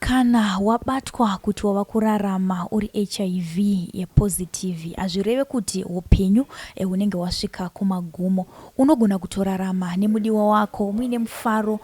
Kana wabatwa kuti wava kurarama uri hiv yepositive hazvireve kuti upenyu hunenge hwasvika kumagumo. Unogona kutorarama nemudiwa wako muine mufaro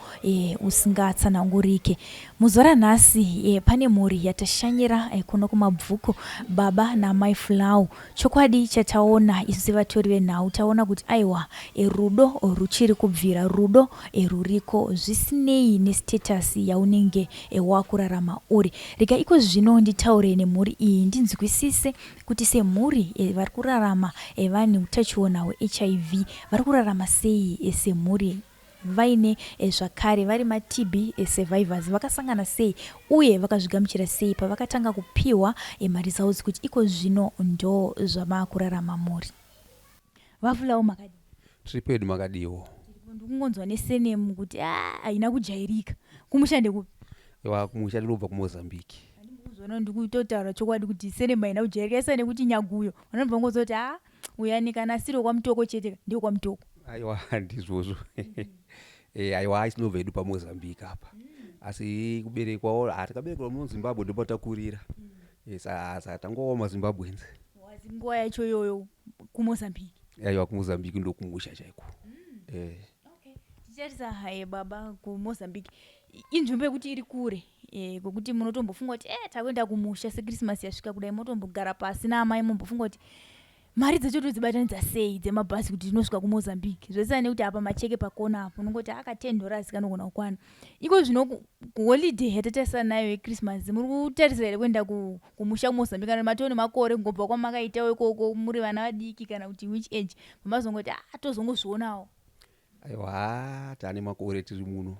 usingatsanangurike. Muzuva ranhasi pane mhuri yatashanyira kuno kuMabvuku, baba naamai Flau. Chokwadi chataona isu sevatori venhau taona kuti aiwa, rudo ruchiri kubvira, rudo ruriko zvisinei nestatus yaunenge wakurarama uri. Rega iko zvino nditaure nemhuri iyi ndinzwisise kuti semhuri vari kurarama vane utachiona hweHIV vari kurarama sei semhuri vaine zvakare vari maTB survivors, vakasangana sei uye vakazvigamuchira sei pavakatanga kupiwa maresults kuti iko zvino ndo zvamakurarama muri. VaFulau, makadii? Tiri pedu, makadiwo? Ndikungonzwa nesurname kuti a haina kujairika. Kumusha ndekupi? Iwa, kumusha ndinobva kuMozambique. Handikuzona, ndikutotaura chokwadi kuti surname haina kujairika, isa nekuti Nyaguyo vanobva ngozoti a uyani kana asiri kwaMutoko chete, ndiyo kwaMutoko. Aiwa, ndizvozvo. Aiwa, isinobva yedu paMozambique apa, asi kuberekwawo hatakaberekerwa muZimbabwe, ndopatakurira. Saka tangovawo maZimbabweans. Wazi nguva yacho iyoyo kuMozambique? Aiwa, kuMozambique ndokumusha chaiko. Tichitarisa baba, kuMozambique inzvimbo yekuti iri kure, kwekuti munotombofunga kuti takuenda kumusha seChristmas yasvika kudai, motombogara pasi naamai mombofunga kuti mari dzacho todzibatanidza sei dzemabhazi kuti tinosvika kuMozambique, zvesiyana nekuti apa macheke pakona apo unongoti aka $10 kanogona kukwana. Iko zvino kuholiday yatatarisana nayo yeChristmas, muri kutarisira here kuenda kumusha kuMozambique, kana matoo nemakore kungobva kwamakaitawo ikoko muri vana vadiki, kana kuti which age pamazongoti a tozongozvionawo? Aiwa, taane makore tiri muno.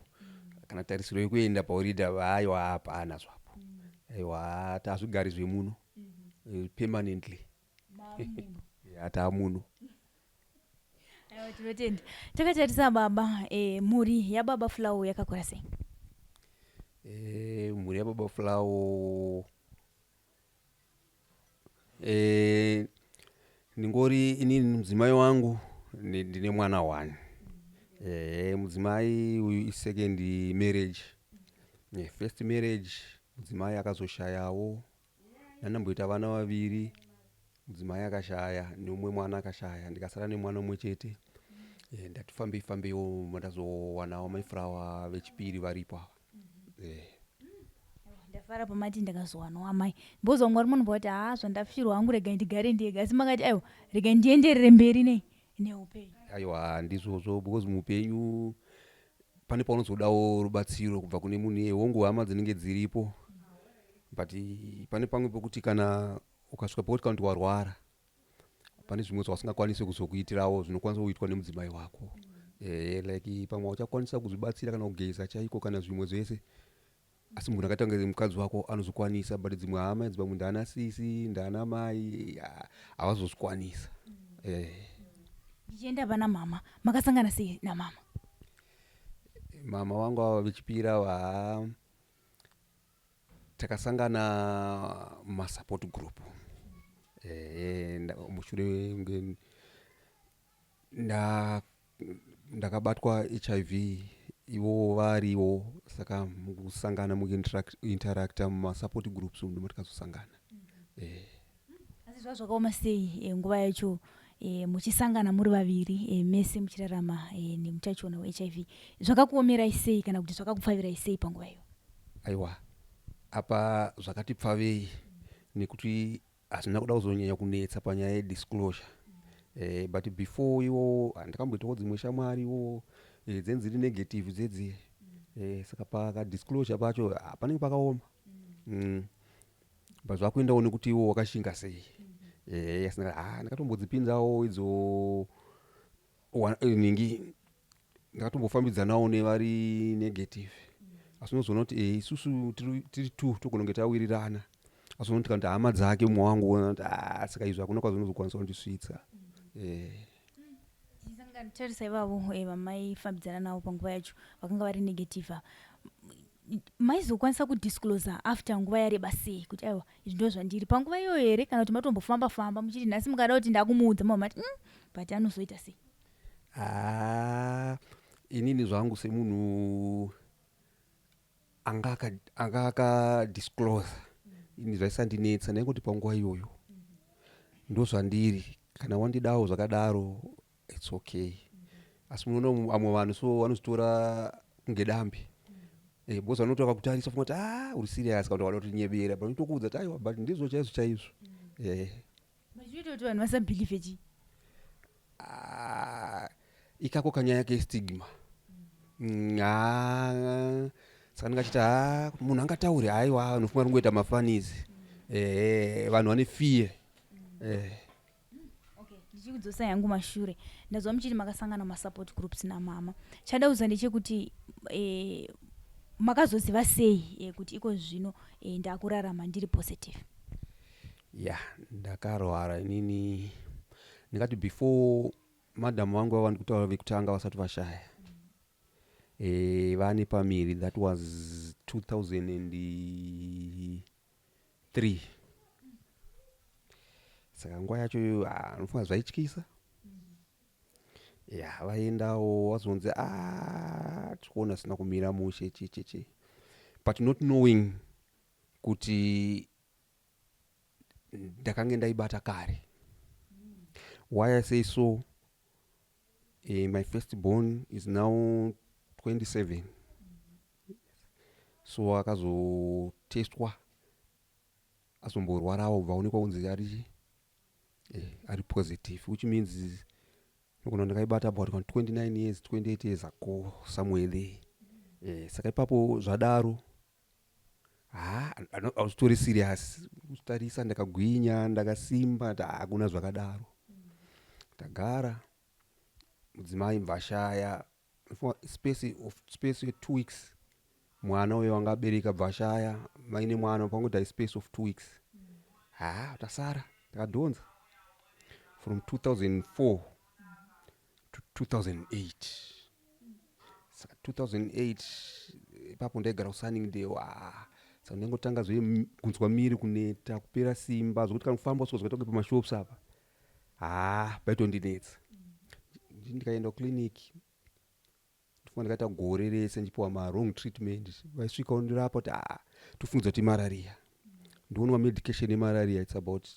Kana tarisiro yekuenda paholiday, aiwa, hapana zvapo. Aiwa, tazvigari zvemuno permanently. Ya, taamuno. Aiwa, tinotenda. Takatarisa baba, mhuri yababa Flau yakakura sei? Mhuri yababa Flau, ndingori inini, mudzimai wangu, ndine mwana one. Mudzimai uyu isecond marriage. First marriage mudzimai akazoshayawo, ndandamboita vana vaviri, mudzimai akashaya neumwe mwana akashaya, ndikasara nemwana umwe chete. Ndati fambei fambeiwo, mandazowanawo mai Furawa vechipiri varipo ava. Ndafara pamati ndakazowanawo amai mbozwa Mwari. Munobva kuti haa, zvandafirwa hangu, regai ndigare ndega, asi makati aiwa, regai ndienderere mberi nei neupenyu. Aiwa, ndizvozvo, because muupenyu pane paunozodawo rubatsiro kubva kune munhu iye. Hongu, hama dzinenge dziripo, but pane pamwe pekuti kana ukasvika pekuti kana kuti warwara, pane zvimwe zvausingakwanisi kuzokuitirawo zvinokwanisa kuitwa nemudzimai wako. Like pamwe uchakwanisa kuzvibatsira kana kugeza chaiko kana zvimwe zvese, asi munhu akaita kunge mukadzi wako anozvikwanisa, but dzimwe hama idzi, pamwe ndaana sisi, ndaana mai, havazozvikwanisa. Ndichienda pana mama, makasangana sei namama? Mama vangu ava vechipiri ava, ha, takasangana mumasupport group. Mushure kunge ndakabatwa HIV, ivowo variwo, saka mukusangana, mukuinteracta mumasupport groups ndimo tikazosangana. Asi zvava zvakaoma sei nguva yacho muchisangana muri vaviri, mese muchirarama nemutachiona weHIV? Zvakakuomerai sei kana kuti zvakakupfavirai sei panguva iyo? Aiwa, apa zvakati pfavei nekuti hazvina kuda kuzonyanya kunetsa panyaya yedisclosure. But before iwo handikamboitawo dzimwe shamwariwo dzenzi dziri negative dzedzi. Saka pakadisclosure pacho panenge pakaoma. But zvakuendawo nekuti iwo wakashinga sei. Asi ndakatombodzipinzawo idzo ningi, ndakatombofambidzanawo nevari negative, asi unozoona kuti isusu tiri two togona kunge tawirirana, asi unoti kana kuti hama dzake mumwe wangu ona kuti ah, saka izvi hakuna kwazvinozokwanisa kundisvitsa. Tarisa ivavo vamaifambidzana navo panguva yacho vakanga vari negative ava, maizokwanisa kudisclosa after nguva yareba sei kuti aiwa, izvi ndo zvandiri panguva iyoyo here, kana kuti matombofamba famba muchiti nhasi mukada kuti ndakumuudza, mava mati but anozoita sei? Ah, inini zvangu semunhu Anga akadisclose ini zvaisandinetsa. Ndaingoti panguva iyoyo ndo zvandiri, kana wandidawo zvakadaro, it's okay. Asi munoona vamwe vanhu so vanozitora kunge dambe, because vanoti vakakutarisa funga kuti, "Ah, uri serious," kana kuti vada kutinyebera, but unotokuudza kuti, "Aiwa, but ndizvo chaizvo chaizvo." Zvinoita kuti vanhu vasabelieve chii? Ah, ikako kanyaya kestigma. Ha, saka ndingachiti, ha, munhu angatauri, haiwa, unofunga ringoita mafunnies. Vanhu vane fear. Okay, ndichikudzosa yangu mashure, ndazwa muchiti makasangana masupport groups namama. Chandauza ndechekuti makazoziva sei kuti iko zvino ndakurarama ndiri positive? Ya, ndakarwara inini, ndingati before madhamu vangu vava ndikutaura vekutanga vasati vashaya, vane pamiri. That was 2003. Saka nguva yacho, ah, unofunga zvaityisa. Ya, vaendawo vazonzi, "Ah, tikuona sina kumira mushe," chichichi, but not knowing kuti ndakange ndaibata kare. Why I say so, my first born is now 27, so akazotestwa, azomborwarawo, bva aonekwa kunzi ari positive, which means nogona ndakaibata about kana 29 years, 28 years ago, somewhere there. Saka ipapo zvadaro, ha, hazvitori serious kutarisa. Ndakagwinya, ndakasimba, hakuna zvakadaro. Tagara, mudzimai bvashaya space ye2 weeks. Mwana uyo wanga abereka bvashaya, maine mwana pangoita space of 2 weeks. Ha, tasara takadhonza from 2004 to 2008. Saka 2008 ipapo ndaigara kuSunningdale. Ah, saka ndaingotanga zve kunzwa miri kuneta, kupera simba, zvokuti kana kufamba usiko zvakaita kunge pamashops apa, ha, paitondinetsa. Ndikaenda kuclinic, ndifunga ndakaita gore rese ndichipiwa mawrong treatment. Vaisvika undirapa kuti, "A, tofungidza kuti imararia." Ndionwa medication yemararia, it's about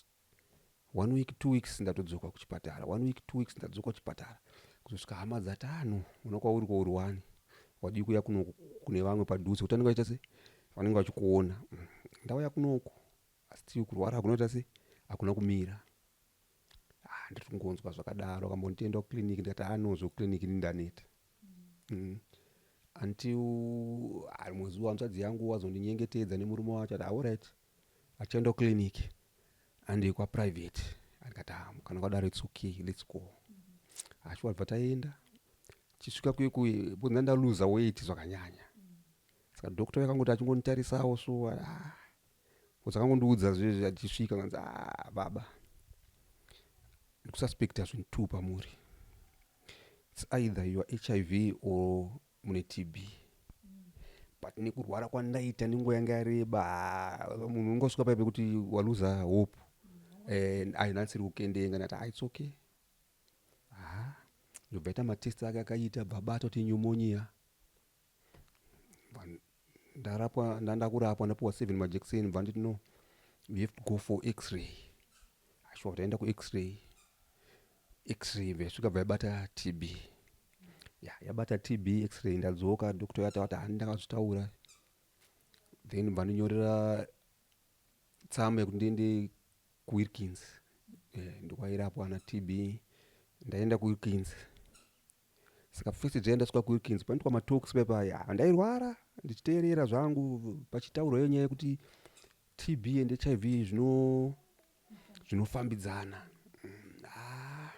one week, 2 weeks, ndatodzoka kuchipatara. One week, 2 weeks, ndadzoka kuchipatara, kuzosvika hama dzati, "Ano una kwauri kwauri wani wadii kuya kunoku kune vamwe padhuze kuti vanenge vachiita se vanenge vachikuona." Ndauya kunoku, asi kurwara hakunoita se hakuna kumira. Ah, ndiri kungonzwa zvakadaro. Akambondienda kuclinic, ndikati, "Ano zvekuclinic ini ndaneta." Until rimwe zuva hanzvadzi yangu wazondinyengetedza nemurume wacho, ati, "Alright, achienda kuclinic, ande kwaprivate." Andikati, "Ah, kana kwadaro it's okay, let's go." Achiwa bva taenda. Chisvika kuye because ndandaluza weight zvakanyanya. Saka doctor yakangoti achingonditarisawo so, ah, akangondiudza zvezvi achisvika, kanzi, "Ah, baba, ndikususpecta zvinhu two pamuri. It's either you are HIV or mune TB." But nekurwara kwandaita nenguva yanga yareba, munhu ungosvika pai pekuti waluza hope. Aina ndisiri kukendenga. Ndati, "Ah, it's okay." Ha, ndobva ita matest ake akaita, bva bata kuti pneumonia. Ndarapwa, ndanda kurapwa, ndapiwa seven majekiseni. Bva nditi, "No, we have to go for X-ray." Ashuwa taenda ku-X-ray. X-ray bva yasvika, bva yabata TB. Ya, yabata TB X-ray, ndadzoka, doctor yati vati, "Hani ndakazvitaura." Then bva ndinyorera tsamba yekuti ndiende kuWilkins, ndokwairapwa na TB. Ndaenda kuWilkins. Saka first day ndasvika kuWilkins, panoitwa matalks pepaya, ndairwara ndichiteerera zvangu pachitaurwa iyo nyaya yekuti TB and HIV zvinofambidzana. Ah,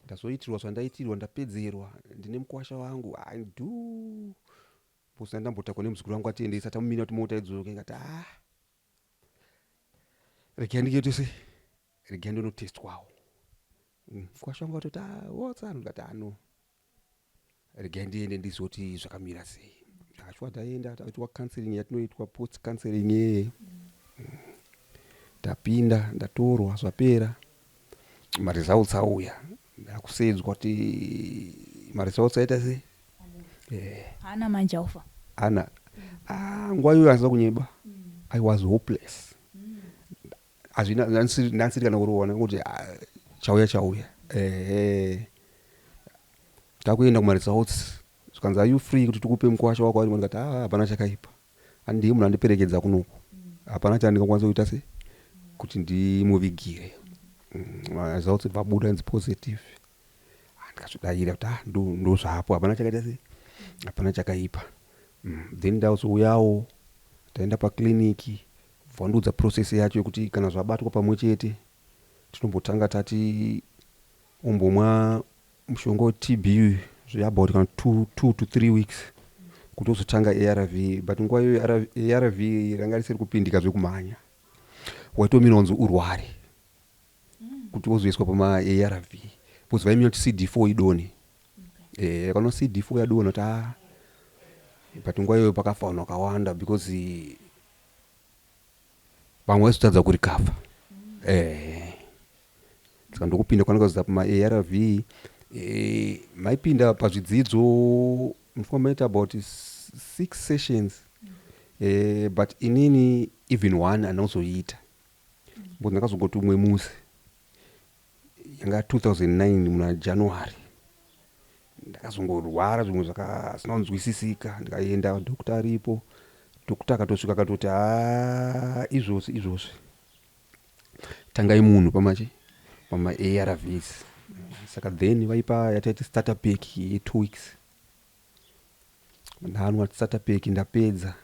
ndazoitirwa zvandaitirwa, ndapedzerwa, ndine mukwasha wangu du because ndambotakwa nemuzukuru wangu, atiendesa, tamumira kuti mota idzoke. Ngati, "Ah, regai ndikeite sei, regai ndinotestwawo." Mukwasha wangu atoti, "Ah, wotsa." Ndikati, "Ano, regai ndiende ndizive kuti zvakamira sei." Akashuwa taenda, taitwa counseling yatinoitwa, post counseling yeye. Ndapinda, ndatorwa, zvapera, maresults auya, ndakusedzwa kuti maresults aita sei. Haana manje aufa. Ana. Ah, nguva iyoyo handisa kunyeba, I was hopeless. Hazvina, ndanisiri kana kuriona kuti, ah, chauya chauya. Ehe, takuenda kumaresults, zvikanzi, "Are you free kuti tikupe mukwasha wako?" Arimo. Ndikati, "Ah, hapana chakaipa, handiye munhu andiperekedza kunoku, hapana chandingakwanisa kuita se kuti ndimuvigire." Results bvabuda inzi positive. Ah, ndikazvidayira kuti, ah, ndo zvapo, hapana chakaita se, hapana chakaipa. Then ndazouyawo, taenda pakliniki, bvandiudza process yacho yekuti kana zvabatwa pamwe chete, tinombotanga tati umbomwa mushonga weTB zveabout kana 2 to 3 weeks kuti uzotanga ARV. But nguva iyoyo ARV ranga risiri kupindika zvekumhanya, waitomira kunzi urware kuti wozoiswa pamaARV, because vaimira kuti CD4 idonhe. Kana CD4 yadonha kuti, a, but nguva iyoyo pakafa vanhu vakawanda because vamwe vaizotadza kurecover. Saka ndokupinda kwanakazoita pamaARV. Maipinda pazvidzidzo, munofanira maita about six sessions, but inini even one andinozoita because ndakazongoti umwe musi, yanga 2009 muna January, ndakazongorwara zvimwe zvakasina kunzwisisika. Ndikaenda, doctor aripo. Doctor akatosvika akatoti, "Ha, izvozvi izvozvi tangai munhu pamachi pamaARVs." Saka then vaipa yataiti starter pack ye2 weeks. Ndanwa starter pack, ndapedza.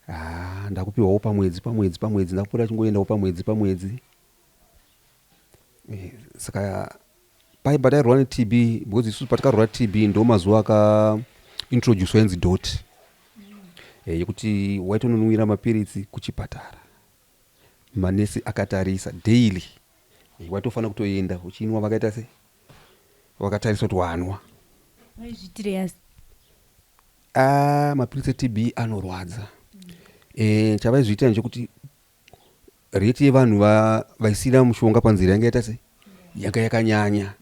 Ha, ndakupiwawo pamwedzi, pamwedzi, pamwedzi, ndakupota chingoendawo pamwedzi, pamwedzi. Saka pai patairwara neTB, because isusu patakarwara TB ndo mazuva akaintroducwa inzi DOT, yekuti waitononwira mapiritsi kuchipatara, manesi akatarisa daily. Waitofanira kutoenda uchinwa, vakaita se vakatarisa kuti wanwa. Vaizviitirei asi? Ah, mapiritsi eTB anorwadza. Chavaizviitira ndechekuti rate yevanhu vaisira mushonga panzira yanga yaita se yanga yakanyanya.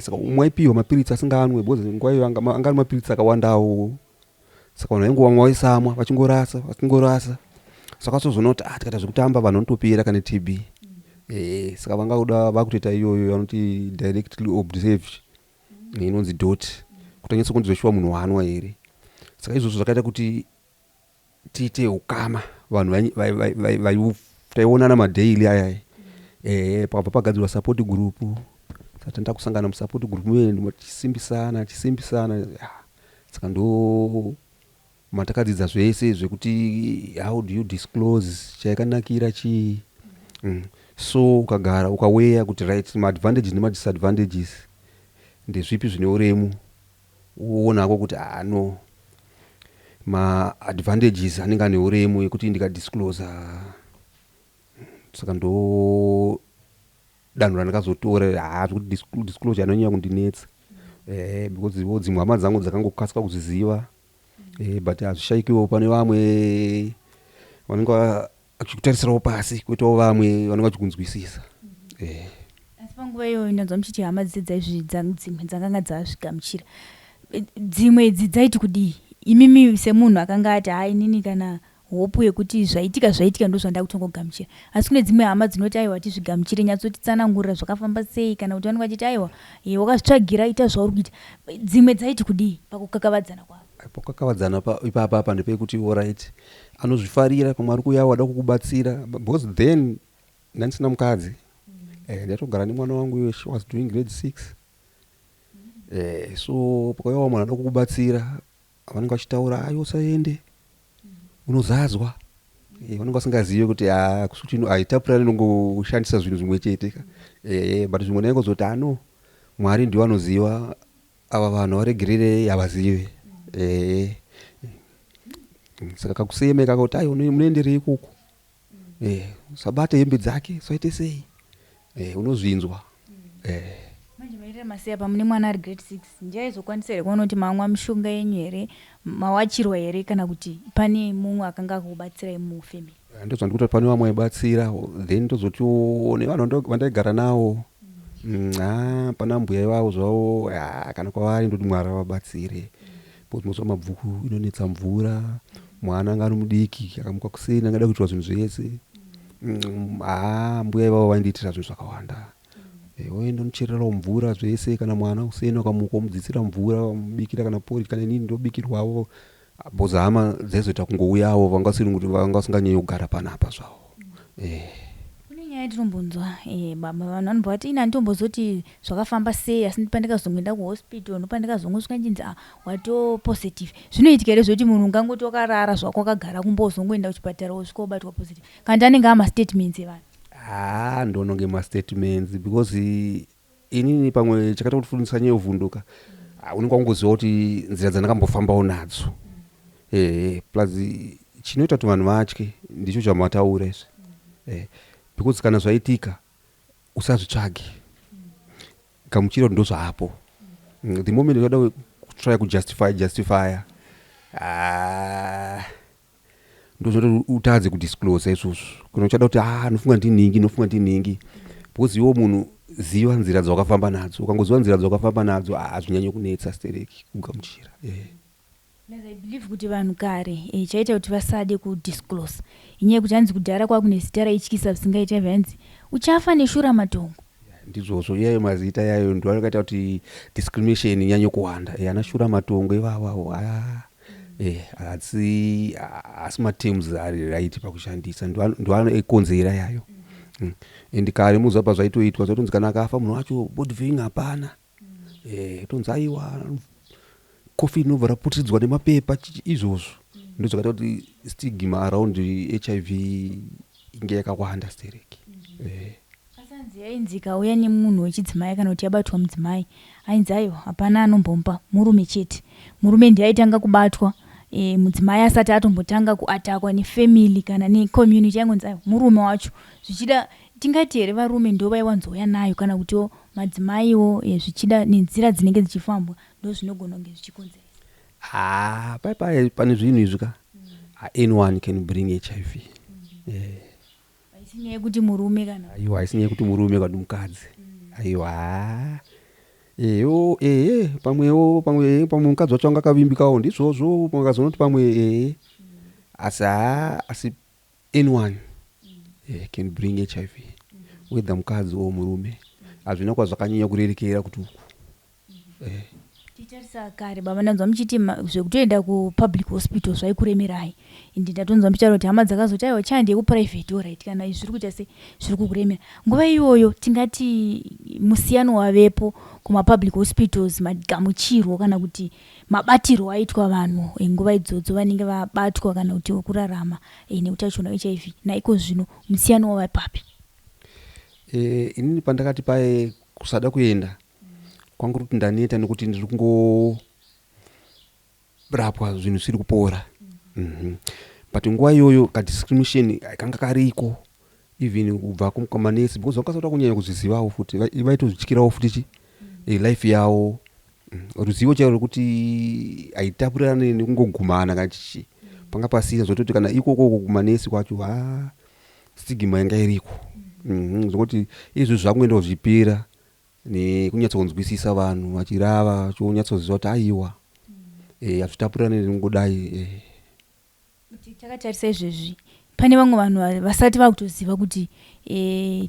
Saka umwe aipiwa mapiritsi asingaanwe, because nguva iyo anga ari mapiritsi akawandawo, saka vanhu vaingowamwa, vaisamwa, vachingorasa, vachingorasa. Saka vasozoona kuti, ah, tikaita zvekutamba vanhu vanotopera kane TB. Saka vanga vakutoita iyoyo vanoti directly observed, inonzi DOT, kuti anyatse kunzi zveshuwa munhu waanwa here. Saka izvozvo zvakaita kuti tiite ukama, vanhu taionana madaily ayaya. Pakabva pagadzirwa support group, saka tanda kusangana musupport group muye, tichisimbisana, tichisimbisana. Saka ndo matakadzidza zvese zvekuti how do you disclose, chayakanakira chii. So ukagara ukaweigha kuti, right, maadvantages nemadisadvantages ndezvipi zvine uremu, uonako kuti, ah, no, maadvantages anenge ane uremu ekuti ndikadisclosa. Saka ndo danho randakazotora. Ha, zvekuti disclosure anonyanya kundinetsa, because wo dzimwe hama dzangu dzakangokasika kuzviziva, but hazvishaikiwo pane vamwe vanenge vachikutarisirawo pasi, kuitawo vamwe vanenge vachikunzwisisa. Asi panguva iyoyo ndanzwa muchiti hama dzese dzimwe dzakanga dzazvigamuchira, dzimwe idzi dzaiti kudii? Imimi semunhu akanga ati, "Hai, inini kana hope yekuti zvaitika zvaitika, ndo zvanda kutongogamuchira," asi kune dzimwe hama dzinoti, "Aiwa, tizvigamuchire, nyatsotitsanangurira zvakafamba sei," kana kuti vanenge vachiti, "Aiwa, wakazvitsvagira, ita zvauri kuita." Dzimwe dzaiti kudii pakukakavadzana kwavo? Pakukakavadzana ipapa apa ndepekuti, alright, anozvifarira, pamwe ari kuuya wada kukubatsira, because then ndandisina mukadzi. Ndaitogara nemwana wangu iye, she was doing grade 6. So pakauyawo munhu anoda kukubatsira, vanenge vachitaura, "Ayo, usaende, unozadzwa." Vanenge vasingazivi kuti ha, kusuti haitapurani, inongoshandisa zvinhu zvimwe chete. But zvimwe ndaingozoti, ano, Mwari ndiwo anoziva, ava vanhu varegererei, havazive. Saka kakusema ikaka kuti, "Aiwa, munoenderei ikoko? Usabate hembe dzake, usaite sei." Unozvinzwa. Manje maitira masei apa mune mwana ari grade 6? Ndiye aizokwanisa here kuona kuti mamwa mishonga yenyu here, mawachirwa here, kana kuti pane mumwe akanga akubatsirai mufamily? Ndozvandikuti pane vamwe vaibatsira, then tozotiwo nevanhu vandaigara navo. Ha, pana mbuya ivavo zvavo, kana kwavari ndoti Mwari avabatsire. Because musi waMabvuku inonetsa mvura, mwana anga ari mudiki, akamuka kuseni angada kuitirwa zvinhu zvese. Haa, mbuya ivavo vaindiitira zvinhu zvakawanda. Woenda unochererawo mvura zvese, kana mwana kuseni akamuka womudzidzisira mvura, womubikira kana porridge, kana inini ndobikirwawo, because hama dzaizoita kungouyawo, vanga vasiri kuti vanga vasinganyanyi kugara panapa zvavo. Kune nyaya yatinombonzwa, baba, vanhu vanobva vati, "Ini handitombozoti zvakafamba sei, asi pandikazongoenda kuhospital ndopandikazongosvika nchinzi, ah, wato positive." Zvinoitika here zvekuti munhu ungangoti wakarara zvako, wakagara kumba, wozongoenda kuchipatara, wosvika wobatwa positive, kana kuti anenge amastatements evanhu? Haa, ndononge mastatements, because inini pamwe chakaita kuti fundisa nyaya yovhunduka, unenge wangoziva kuti nzira dzandakambofambawo nadzo. Ehe, plus chinoita kuti vanhu vatye ndicho chamataura izvi, because kana zvaitika usazvitsvage, gamuchira kuti ndozvaapo. The moment uchada kutry kujustify justifya, ah, ndozvinoita kuti utadze kudisclose izvozvo. Kana uchada kuti, ah, nofunga ndinhingi, nofunga ndinhingi, because iwo munhu ziva nzira dzawakafamba nadzo. Ukangoziva nzira dzawakafamba nadzo, hazvinyanyi kunetsa stereki kugamuchira. Plus I believe kuti vanhu kare, chaita kuti vasade kudisclose inyaya yekuti hanzi kudhara kwakune zita raityisa zvisingaiti, aibva yanzi uchafa neshura matongo. Ndizvozvo, iyayo mazita yayo ndo akaita kuti discrimination inyanye kuwanda. Ana shura matongo ivavawo, asi asi materms ari right pakushandisa ndo anokonzera yayo. And kare muzuva pazvaitoitwa, zvaitonzi kana akafa munhu wacho, body viewing hapana. Tonzi aiwa, coffin inobva raputiridzwa nemapepa. Izvozvo ndo zvakaita kuti stigma around HIV inge yakawanda stereki. Asi hanzi yainzi ikauya nemunhu wechidzimai kana kuti yabatwa mudzimai, ainzi aiwa, hapana anombomupa, murume chete. Murume ndiye aitanga kubatwa, mudzimai asati atombotanga kuattackwa nefamily kana necommunity, aingonzi aiwa, murume wacho. Zvichida tingati here varume ndo vaiwanzouya nayo, kana kutiwo madzimaiwo, zvichida nenzira dzinenge dzichifambwa ndo zvinogona kunge zvichikonzeresa? Ah, pai pai pane zvinhu izvi ka. Anyone can bring HIV. Haisi nyaya yekuti murume kana Aiwa, haisi nyaya yekuti murume kana mukadzi, aiwa. Eyo, ehe, pamwewo pamwe mukadzi wacho anga akavimbikawo, ndizvozvo, pamwe akazoona kuti pamwe, ehe, asi haa, asi anyone can bring HIV, whether mukadzi or murume. Hazvina kwazvakanyanya kurerekera kuti uku. Tichitarisa kare, baba, ndanzwa muchiti zvekutoenda kupublic hospital zvaikuremerai. Ende ndatonzwa muchitaura kuti hama dzakazoti, aiwa, chaende yekuprivate, alright, kana izvi zviri kuita se zviri kukuremera. Nguva iyoyo tingati musiyano wavepo kumapublic hospitals, magamuchirwo kana kuti mabatirwo aitwa vanhu nguva idzodzo vanenge vabatwa kana kuti kurarama neutachiona hweHIV, naiko zvino musiyano wava papi? Inini pandakati paye kusada kuenda kwangu kuti ndaneta nekuti ndiri kungorapwa zvinhu zvisiri kupora. But nguva iyoyo kadiscrimination kanga kariko, even kubva kumanesi, because vakasada kunyanya kuzvizivawo futi, vaitozvityirawo futi chi life yavo. Ruzivo chairo rwekuti haitapurirane nekungogumana kana chichi panga pasina, zvototi kana ikoko kumanesi kwacho, ha, stigma yanga iriko. Zvokuti izvozvi zvakungoenda kuzvipira nekunyatsonzwisisa, vanhu vachirava, vachionyatsoziva kuti aiwa, hazvitapurirane nekungodai. Takatarisa izvezvi, pane vamwe vanhu vasati vakutoziva kuti,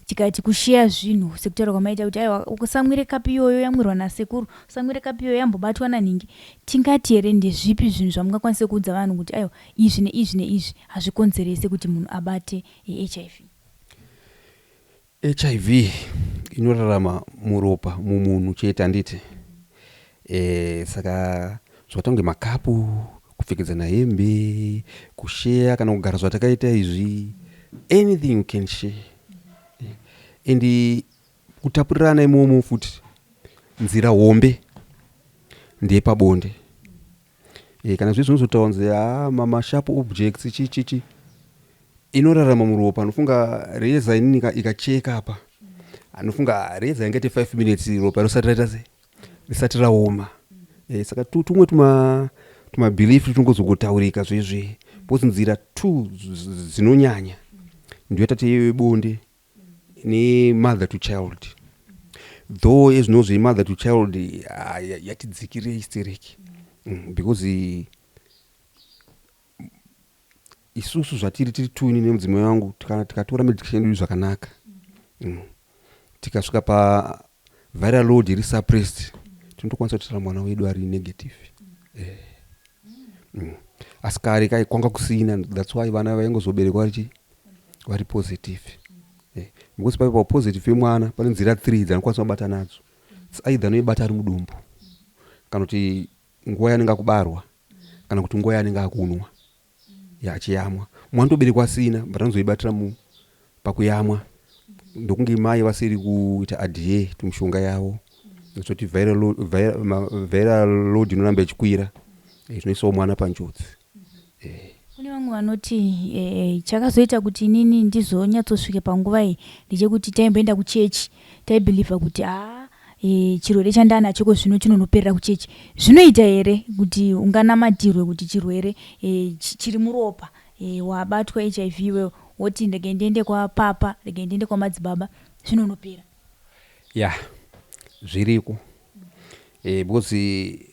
tikati kusheya zvinhu sekutaura kwamaita kuti aiwa, usamwire kapi iyoyo yamwirwa nasekuru, usamwire kapi iyoyo yambobatwa nanhingi, tingati here ndezvipi zvinhu zvamungakwanise kuudza vanhu kuti aiwa, izvi neizvi neizvi hazvikonzerese kuti munhu abate HIV? HIV inorarama muropa mumunhu chete, handiti? Saka zvakaita kunge makapu, kupfekedzana hembe, kusheya kana kugara zvatakaita izvi, anything you can share. And kutapurirana imomo futi, nzira hombe ndeyepabonde. Kana zvii zvinozotaura kunzi ha, masharp objects, chi chi chi, inorarama muropa. Anofunga reza inini ikacheka apa, anofunga reza ingaite 5 minutes ropa risati raita sei, risati raoma. Saka tumwe tumabelief tungozogotaurika zvezve, because nzira two dzinonyanya ndiyo tati yebonde nemother to child, though ezvinozvi mother to child yatidzikirei stereki. Because isusu zvatiri tiri two, ini nemudzimai wangu, tikatora medication yedu zvakanaka, tikasvika paviral load iri suppressed, tinotokwanisa kutora mwana wedu ari negative. Asi kare kai kwanga kusina, that's why vana vaingozoberekwa vari positive. Because paipa positive yemwana pane nzira three dzanokwanisa kubata nadzo. It's either anoibata ari mudumbu, kana kuti nguva yaanenge akubarwa, kana kuti nguva yaanenge akunwa achiyamwa. Mwana toberekwa asina, but anozoibatira pakuyamwa, ndokunge mai vasiri kuita adhere to mishonga yavo, zoti viral load inoramba ichikwira, zvinoisawo mwana panjodzi. Kune vamwe vanoti chakazoita kuti inini ndizonyatsosvike panguva iyi ndechekuti taimboenda kuchechi, taibhilivha kuti haa, chirwere chandanacho ko zvino chinonoperera kuchechi. Zvinoita here kuti unganamatirwe kuti chirwere chiri muropa, wabatwa HIV iwewe, woti ndege ndiende kwapapa, rege ndiende kwamadzibaba, zvinonopera? Ya, zviriko, because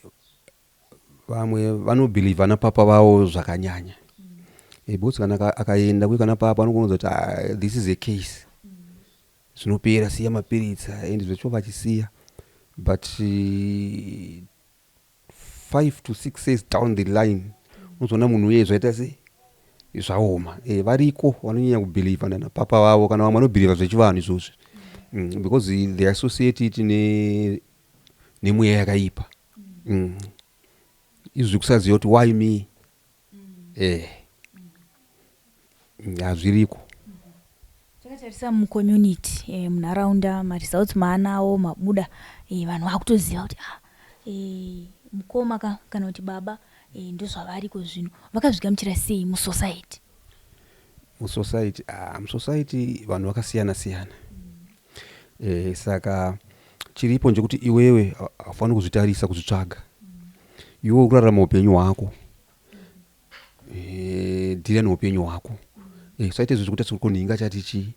vamwe vanobhilivha napapa vavo zvakanyanya, because kana akaenda kuye kana papa anokuudza kuti, "Ah, this is a case, zvinopera, siya mapiritsi," and zvecho vachisiya, but 5 to 6 years down the line unozoona munhu uye zvaita sei, zvaoma. Variko vanonyanya kubhilivha nanapapa vavo, kana vamwe vanobhilivha zvechivanhu izvozvi, because they associate it nemweya yakaipa. Izvi zvekusaziva kuti why me, hazviriko. Takatarisa mucommunity, munharaunda, maresults maanawo mabuda, vanhu vakutoziva kuti ah, mukoma kana kuti baba, ndozvavariko zvino. Vakazvigamuchira sei musociety? Musociety, ah, musociety vanhu vakasiyana siyana. Saka chiripo ndechekuti iwewe haufaniri kuzvitarisa, kuzvitsvaga. Iwe uri kurarama upenyu hwako, dhira neupenyu hwako. Usaite izvo zvekuita sekuti chati chii,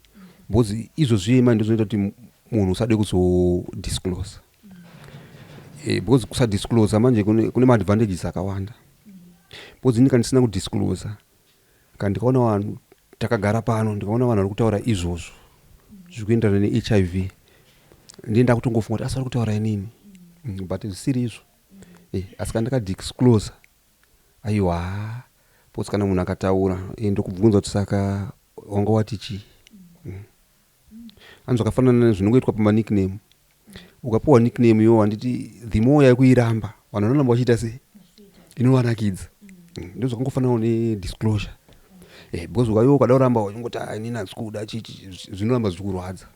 because izvozvi manje ndozvinoita kuti munhu usade kuzodisclose, because kusadisclose manje kune maadvantages akawanda, because ini kana ndisina kudisclose, kana ndikaona vanhu takagara pano, ndikaona vanhu vari kutaura izvozvo zviri kuenderana neHIV, ndiye ndakutongofunga kuti asi vari kutaura inini, but zvisiri izvo. Asi kana ndakadisclose, aiwa, because kana munhu akataura, ndokubvunza kuti saka wanga wati chii? Ani zvakafanana nezvinongoitwa pamanickname. Ukapiwa nickname iwo, handiti the more yaikuiramba, vanhu vanoramba vachiita sei, inovanakidza. Ndo zvakangofananawo nedisclosure, because ukaiwo ukada kuramba uchingoti, "Ah, inini handisi kuda chichi," zvinoramba zvichikurwadza,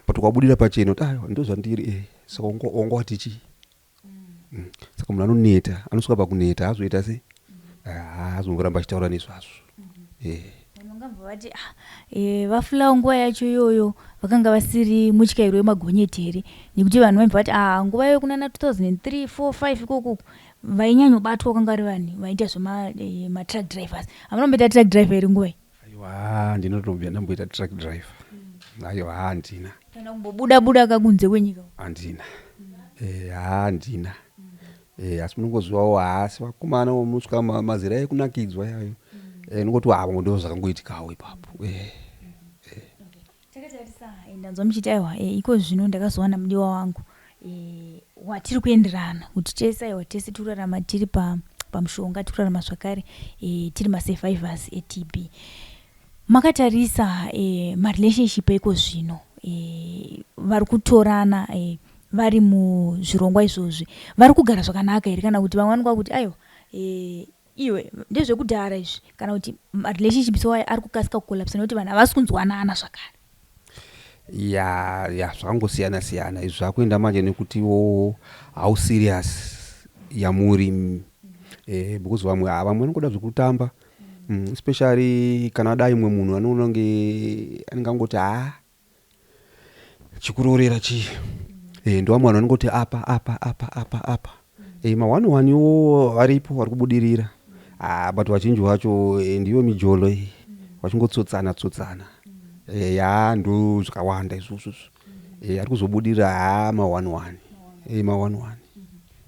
but ukabudira pachena kuti aiwa, ndo zvandiri, saka wanga wati chii? Saka munhu anoneta, anosvika pakuneta, azoita sei, haazongoramba achitaura nezvazvo. Vanhu vangabva vati, ah, vafulawo nguva yacho iyoyo vakanga vasiri mutyairi wemagonyeti here? Nekuti vanhu vaibva vati, ah, nguva iyoyo kunana 2003 4 5 ikoko vainyanyobatwa kwanga vari vanhu vaiita zvematruck drivers. Hamuna kumboita truck driver here nguva iyi? Aiwa, ndinotombia ndamboita truck driver? Aiwa, handina. Kana kumbobuda buda kakunze kwenyika? Handina, handina. Asi munongozivawo haasi vakomana, munosvika mazera ekunakidzwa yayo, nongoti avo ndo zvakangoitikawo ipapo. Takatarisa, ndanzwa muchiti aiwa, iko zvino ndakazowana mudiwa wangu, watiri kuenderana kuti tese, aiwa, tese tiri kurarama tiri pamushonga, tiri kurarama zvakare, tiri masurvivors eTB. Makatarisa marelationship eko zvino, vari kutorana, vari muzvirongwa izvozvi, vari kugara zvakanaka here, kana kuti vamwe vanonga kuti aiwa, iwe, ndezvekudhara izvi, kana kuti marelationships wayo ari kukasika kucollapsa nekuti vanhu havasi kunzwanana zvakare? Ya, zvakangosiyana siyana izvi, zvakuenda manje nekutiwo how serious yamuri, because vamwe, ah, vamwe vanongoda zvekutamba, especially kana adai mumwe munhu anoona kunge anenge angoti, ha, chikuroorera chii? Ndo vamwe vanhu vanongoti apa apa apa apa apa. Ma one one wo varipo vari kubudirira, ah, but vazhinji vacho, ndiyo mijolo iyi, vachingotsotsana tsotsana. Ya, ndo zvakawanda izvozvo. Ari kuzobudirira, ha, ma one one, ma one one.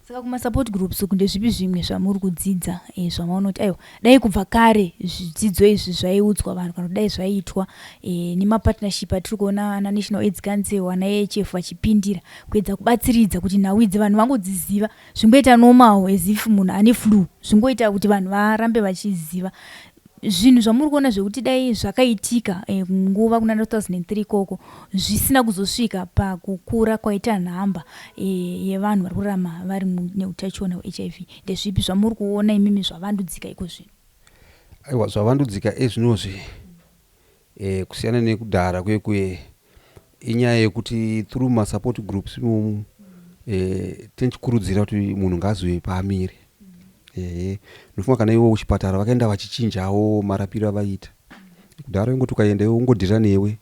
Saka kumasupport groups uku, ndezvipi zvimwe zvamuri kudzidza zvamaona kuti aiwa, dai kubva kare zvidzidzo izvi zvaiudzwa vanhu, kana kuti dai zvaiitwa nemapartnership atiri kuona ana National AIDS Council, ana AHF vachipindira kuedza kubatsiridza kuti nhau idzi vanhu vangodziziva, zvingoita normal as if munhu ane flu, zvingoita kuti vanhu varambe vachiziva zvinhu zvamuri kuona zvekuti dai zvakaitika nguva kuna 2003 ikoko, zvisina kuzosvika pakukura kwaita nhamba yevanhu vari kurarama vari neutachiona hweHIV? Ndezvipi zvamuri kuona imimi zvavandudzika iko zvino? Aiwa, zvavandudzika ezvinozvi kusiyana nekudhara kuye inyaya yekuti through masupport groups imomu tinochikurudzira kuti munhu ngaazive paamire. Ehe, ndofunga kana iwo kuchipatara vakaenda vachichinjawo marapiro avaita. Kudhara ingoti ukaenda iwe ungodhira newe,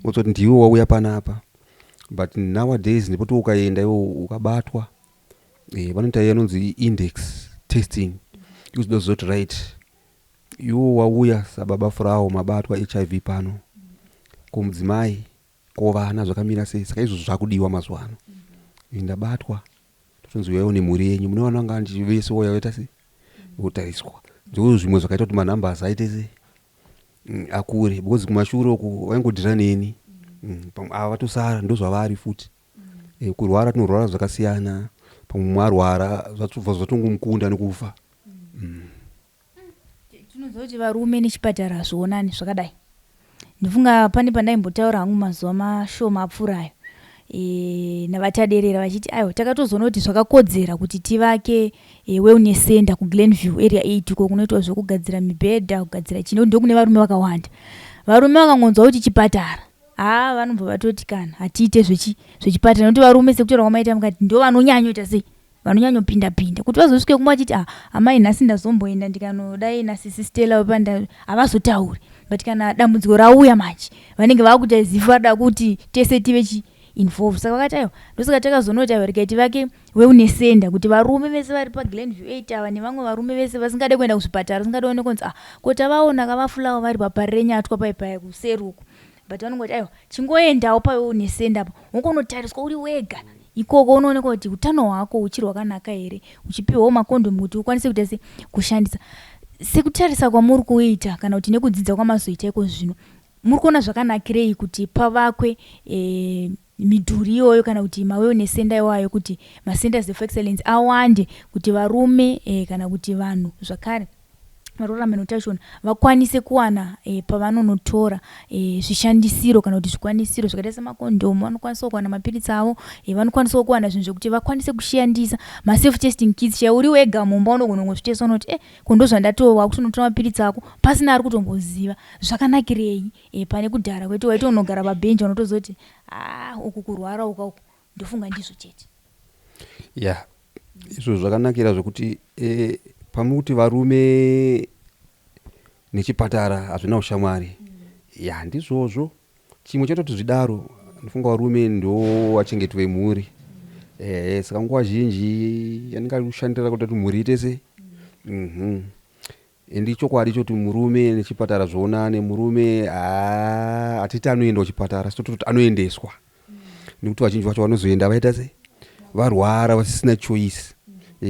wozoti ndiwe wauya panapa, but nowadays ndepoti ukaenda iwe ukabatwa, vanoita iya inonzi index testing, ikuzoda kuzoti, right, iwo wauya sababa Furawo, mabatwa HIV pano, ko mudzimai, ko vana zvakamira sei? Saka izvozvo zvakudiwa mazuva ano. Ndabatwa, totonzi uyaiwo nemhuri yenyu, mune vana vanga vese, woya woita sei, wotariswa. Ndo zvimwe zvakaita kuti manumbers aite sei, akure, because kumashure uku vaingodhira neni. Pamwe ava vatosara ndo zvavari futi. Kurwara tinorwara zvakasiyana, pamwe mumwe arwara zvatobva zvatongomukunda nekufa. Tinoziva kuti varume nechipatara hazvionani zvakadai. Ndifunga pane pandaimbotaura hangu mazuva mashoma apfuurayo navataderera vachiti aiwa, takatozoona kuti zvakakodzera kuti tivake wellness center kuGlenview Area 8 uko kunoitwa zvekugadzira mibhedha, kugadzira chino, ndokune varume vakawanda. Varume vakangonzwa kuti chipatara, haa, vanobva vatoti kana hatiite zvechipatara, nekuti varume, sekutaura kwamaita mukati, ndo vanonyanyoita sei, vanonyanyopinda pinda kuti vazosvike kumba vachiti, "Ah, amai, nhasi ndazomboenda ndikanodai nasisi Stella panda," havazotauri. But kana dambudziko rauya manje, vanenge vakuita zifu vada kuti tese tive chi involve. Saka vakati aiwa, ndosaka takazoona kuti aiwa, regai tivake wellness center kuti varume vese vari paGlenview 8 ava nevamwe varume vese vasingade kuenda kuzvipatara, vasingade kuone kunzi, "Ah, ko tavaona kavafulawo vari paParirenyatwa paipaya kuseri uku," but vanongoti aiwa, chingoendawo pawellness center apa, wongonotariswa uri wega ikoko, unoonekwa kuti utano hwako uchiri hwakanaka here, uchipiwawo makondomu kuti ukwanise kuita se kushandisa. Sekutarisa kwamuri kuita kana kuti nekudzidza kwamazoita iko zvino, muri kuona zvakanakirei kuti pavakwe midhuri iyoyo kana kuti mawellness center iwayo, kuti macenters of excellence awande, kuti varume kana kuti vanhu zvakare varurama neutachiona vakwanise kuwana pavanonotora zvishandisiro kana kuti zvikwanisiro zvakaita semakondomu, vanokwanisawo kuwana mapiritsi avo, vanokwanisawo kuwana zvinhu zvekuti vakwanise kushandisa, maself testing kits chaiwo? Uri wega mumba unogona kungozvitesta, unoti, ko ndozvandatova kutonotora mapiritsi ako pasina ari kutomboziva. Zvakanakirei pane kudhara kweti waitonogara pabhenji, unotozoti, "A, uku kurwara uka uku, ndofunga ndizvo chete"? Ya, izvo zvakanakira zvekuti pamwe kuti varume nechipatara hazvina ushamwari. Ya, ndizvozvo. Chimwe chatoti zvidaro, ndofunga varume ndo vachengeti vemhuri. Saka nguva zhinji anenge ari kushandira kuti mhuri ite sei. Endi chokwadi choti murume nechipatara zvionane. Murume hatiti anoenda kuchipatara, asi tototi anoendeswa, nekuti vazhinji vacho vanozoenda vaita sei, varwara, vasisina choice.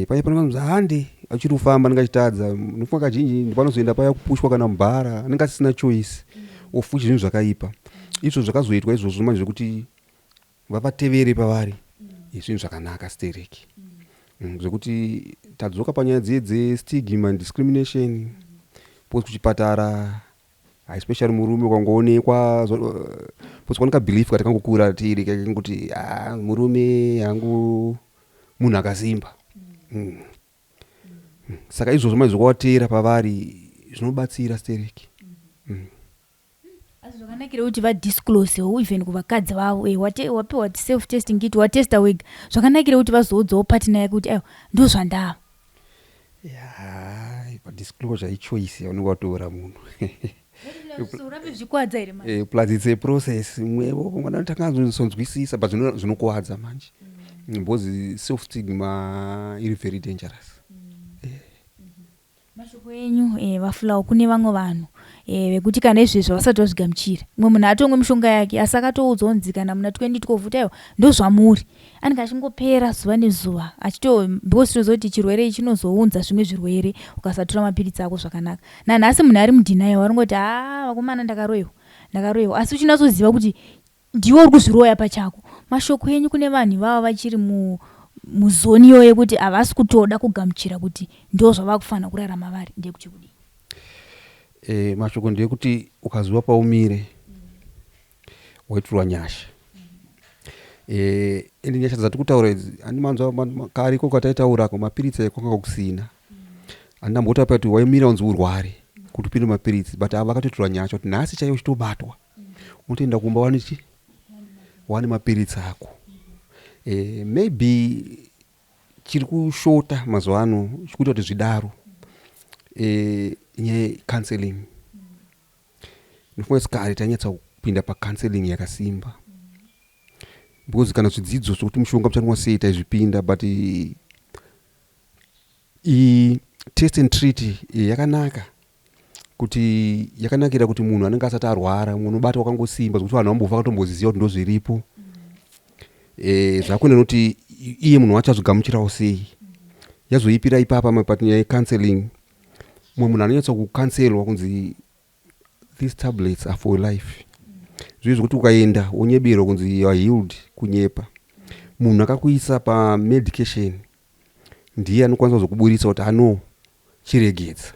Paya panonzi hande, achiri kufamba anenge achitadza. Nofunga kazhinji ndopanozoenda paya kupushwa kana mubhara, anenge asisina choice, ofuchi zvinhu zvakaipa. Izvo zvakazoitwa izvozvo manje zvekuti vavatevere pavari, zvinhu zvakanaka stereki, zvekuti tadzoka panyaya dziye dzestigma and discrimination, because kuchipatara, especially murume ukangoonekwa, because kwanika belief katakangokura tiri kekuti, "Ah, murume hangu munhu akasimba." Saka izvozvo manje zvakavatera pavari zvinobatsira stereki. Asi zvakanakira kuti vadisclosewo even kuvakadzi vavo, wapiwa self testing kit, watesta wega, zvakanakira kuti vazoudzawo partner yake kuti aiwa, ndo zvandava. Ya, padisclosure ichoice yaunenge watora munhu. Urambe zvikwadza here? Plus it's a process. Mwevo mwana takazonzwisisa, but zvinokuwadza manje, because self stigma iri very dangerous. Mashoko enyu, vafulawo, kune vamwe vanhu. Vekuti kana izvezvi havasati vazvigamuchira. Mumwe munhu atomwe mishonga yake asi akatoudzwa kunzi kana muna 2012 kuti aiwa ndozvamuri, anenge achingopera zuva nezuva achito, because tinoziva kuti chirwere ichi chinozounza zvimwe zvirwere ukasatora mapiritsi ako zvakanaka. Nanhasi munhu ari mudenial, aringoti, "Haa vakomana, ndakaroyiwa, ndakaroyiwa," asi uchinatsoziva kuti ndiwe uri kuzviroya pachako. Mashoko enyu kune vanhu ivava vachiri muzone iyoyo yekuti havasi kutoda kugamuchira kuti ndo zvava kufanira kurarama vari, ndeyekuti kudii? Mashoko ndeyekuti ukaziva paumire, waitirwa nyasha. Ende nyasha dzatiri kutaura idzi, handi manzwa kariko kataitaurako, mapiritsi ayo kwanga kusina. Handambotaura kuti waimira unzi urware kuti upinde mapiritsi, but ava vakatoitirwa nyasha kuti nhasi chaiyo uchitobatwa, unotoenda kumba wane chi wane mapiritsi ako. Maybe chiri kushota mazuva ano chikuita kuti zvidaro, inyaya yecounseling. Ndinofunga kuti kare tainyatsa kupinda pacounseling yakasimba, because kana zvidzidzo zvokuti mushonga muchanwa sei taizvipinda, but i test and treat yakanaka kuti yakanakira kuti munhu anenge asati arwara, munhu unobata wakangosimba zvokuti vanhu vambofa vakatomboziziva kuti ndozviripo. Zvakuenda nokuti iye munhu wacho azvigamuchirawo sei. Yazoipira ipapa but nyaya yecounseling, mumwe munhu anonyatsa kucounselwa kunzi these tablets are for life. Zvivi zvekuti ukaenda wonyeberwa kunzi you are healed, kunyepa. Munhu akakuisa pamedication ndiye anokwanisa kuzokuburitsa kuti ano chiregedza,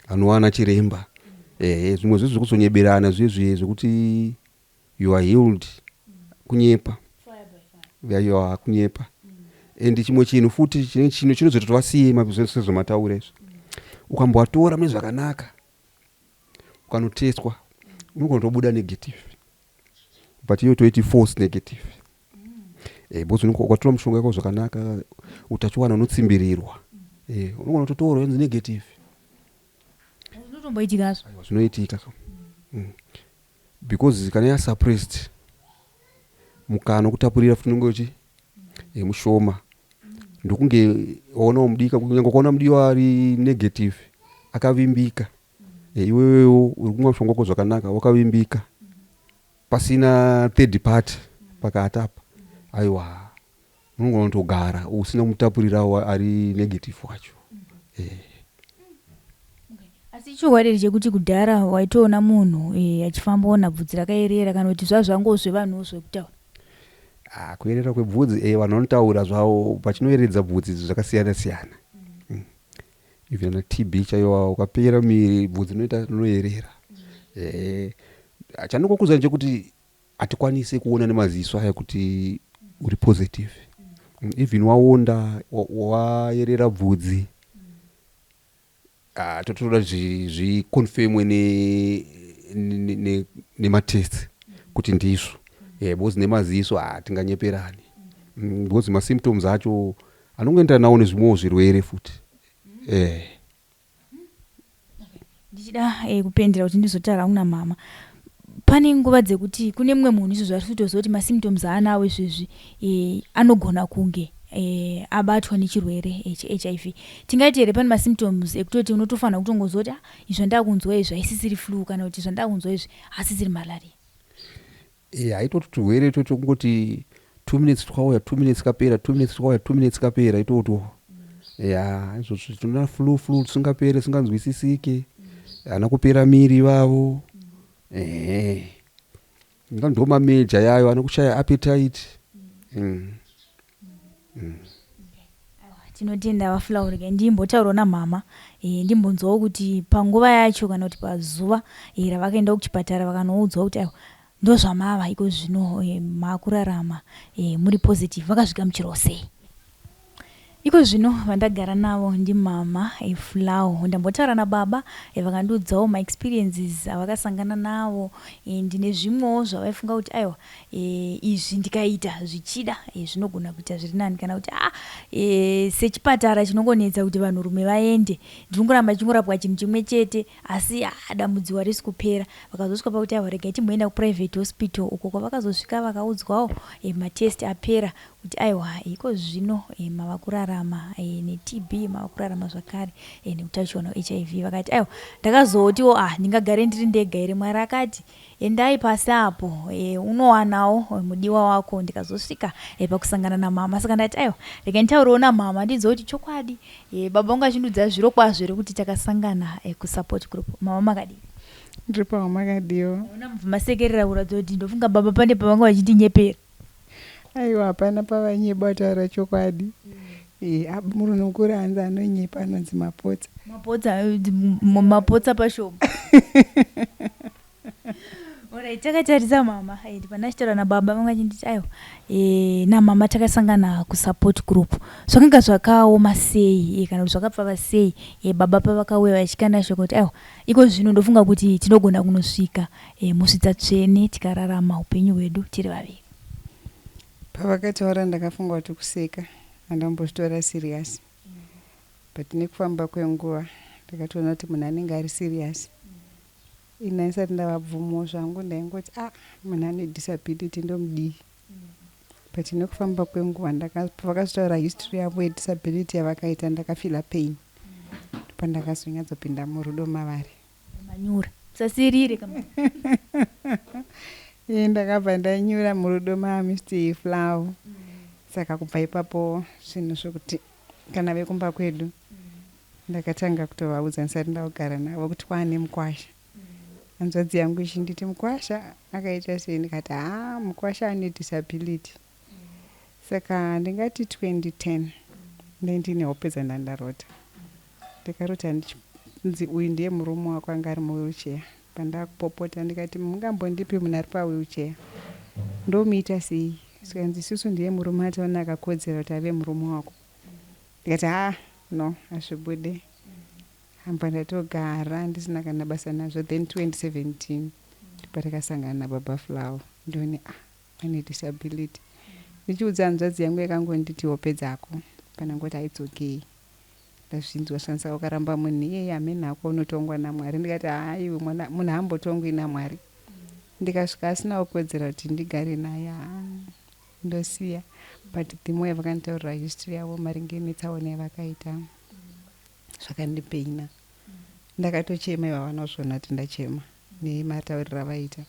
anowana chiremba. Ehe, zvimwe zvezvo zvekuzonyeberana zvezve zvekuti you are healed, kunyepa, you are kunyepa. And chimwe chinhu futi chino chinozoita kuti vasiye, sezvamataura izvo, ukambovatora mune zvakanaka, ukanotestwa, unogona kutobuda negative, but iyo toiti false negative, because ukatora mushonga wako zvakanaka, utachiwana unotsimbirirwa, unogona kutotorwa yonzi negative. Zvinotomboitikazvo? Aiwa, zvinoitika, Because kana yasuppressed, mukana wekutapurira futi unenge uchi mushoma. Ndokunge waonawo mudika, kunyange ukaona mudiwa ari negative akavimbika, iwewewo uri kumwa mushonga wako zvakanaka, wakavimbika, pasina third party pakati apa, aiwa, unogona kutogara usina kumutapurirawo ari negative wacho. Asi chokwadi chekuti kudhara waitoona munhu achifambaona bvudzi rakaerera, kana kuti zvazvangozvevanhuwo zvekutaura? Ah, kuerera kwebvudzi, vanhu vanotaura zvavo, pachinoeredza bvudzi zvakasiyana siyana. Even na TB chaiwa, ukapera miri bvudzi rinoita rinoerera. Chandingokuudza ndechekuti hatikwanisi kuona nemaziso aya kuti uri positive. Even waonda, waerera bvudzi, ah, totoda zviconfirmwe nematest kuti ndizvo, because nemaziso hatinganyeperani, because masymptoms acho anongoenderana nawo nezvimwewo zvirwere futi. Ndichida kupendera kuti ndizotaura kuna mama, pane nguva dzekuti kune mumwe munhu izvozvo ari kutoziva kuti masymptoms aanawo izvezvi anogona kunge abatwa nechirwere cheHIV. Tingaiti here pane masymptoms ekutoti unotofanira kutongoziva kuti, ah, izvi zvandakunzwa izvi haisisiri flu, kana kuti zvandakunzwa izvi hasisiri malaria? Haitoti turwere itoto kungoti 2 minutes twauya, 2 minutes kapera, 2 minutes twauya, 2 minutes kapera itotwo. Ya, izvozvo tinoona flu, flu tisingaperi, singanzwisisiki, hana kupera miri ivavo. Ehe, ndo mamajor yayo anokushaya appetite. Tinotenda vaFlower. Ndimbotaurawo namama, ndimbonzwawo kuti panguva yacho kana kuti pazuva ravakaenda kuchipatara vakanoudzwa kuti aiwa, ndozvamava iko zvino, maakurarama muri positive, vakazvigamuchirawo sei? Iko zvino vandagara navo ndimama Flower. Ndambotaura nababa, vakandiudzawo maexperiences avakasangana navo ndine zvimwewo zvavaifunga kuti aiwa, izvi ndikaita zvichida zvinogona kuita zviri nani, kana kuti a sechipatara chinongonetsa kuti vanhurume vaende, ndinongoramba chingorapwa chinhu chimwe chete, asi dambudziko harisi kupera. Vakazosvika pakuti aiwa, regai timboenda kuprivate hospital, uko kwavakazosvika vakaudzwawo matest apera. Kuti aiwa iko zvino mava kurarama neTB, mava kurarama zvakare neutachiona hweHIV. Vakati aiwa, ndakazotiwo ah, ndingagare ndiri ndega here? Mwari akati endai pasi apo, unowanawo mudiwa wako. Ndikazosvika pakusangana namama. Saka ndati aiwa, rega nditaurewo namama ndinzwe kuti chokwadi baba vangu achindudza zviro kwazvo here kuti takasangana kusupport group. Mama, makadii? Ndiri pawo, makadiwo? Ona mubva masekerera kuratidza kuti ndofunga baba pane pavanga vachitinyepera. Aiwa, hapana pavanyeba, kutaura chokwadi. Murume mukuru hanzi anonyepa anonzi mapotsa. Mapotsa, mapotsa pashoma. Alright, takatarisa mama, pandachitaura nababa vanga vachinditi aiwa, namama takasangana kusupport group. Zvakanga zvakaoma sei, kana kuti zvakapfava sei, baba pavakauya vachikanda shoko kuti aiwa, iko zvino ndofunga kuti tinogona kunosvika musvitsa tsvene tikararama upenyu hwedu tiri vaviri? Pavakataura ndakafunga kuti kuseka, handambozvitora serious, but nekufamba kwenguva ndakatoona kuti munhu anenge ari serious. Ini handisati ndavabvumawo zvangu, ndaingoti a ah, munhu ane disability ndomudii? But nekufamba kwenguva, pavakazotaura history yavo yedisability yavakaita, ndakafeela pain, pandakazonyatsopinda murudo mavari. Manyura, musasirire. Ee, ndakabva ndanyura murudo maMr Flow. Saka kubva ipapo zvinhu zvokuti kana vekumba kwedu ndakatanga kutovaudza ndisati ndakugara navo kuti kwaane mukwasha. Hanzvadzi yangu ichinditi mukwasha akaita sei, ndikati haa, mukwasha ane disability. Saka ndingati 2010 ndine hope dzandandarota. Ndakarota ndichinzi uyu ndiye murume wako, anga ari muwheelchair. Pandakupopota ndikati mungambondipi munhu ari pawheelchair, ndomuita sei? Sikanzi isusu ndiye murume ataona akakodzera kuti ave murume wako. Ndikati haa, no, hazvibude. Hamba ndatogara ndisina kana basa nazvo. Then 2017 patakasangana nababa Flower, ndione ah, ane disability. Ndichiudza hanzvadzi yangu, yakangonditi hope dzako panangoti its okay, ndazvinzwa. Saka ukaramba munhu iyeye, hamene hako, unotongwa naMwari. Ndikati haiwe, mwana munhu haambotongwi naMwari. Ndikasvika asina kukodzera kuti ndigare naye, haa, ndosiya. But the more yavakanditaurira history yavo maringe netsaona yavakaita, zvakandipaina, ndakatochema. Iva vanozviona kuti ndachema nematauriro avaita.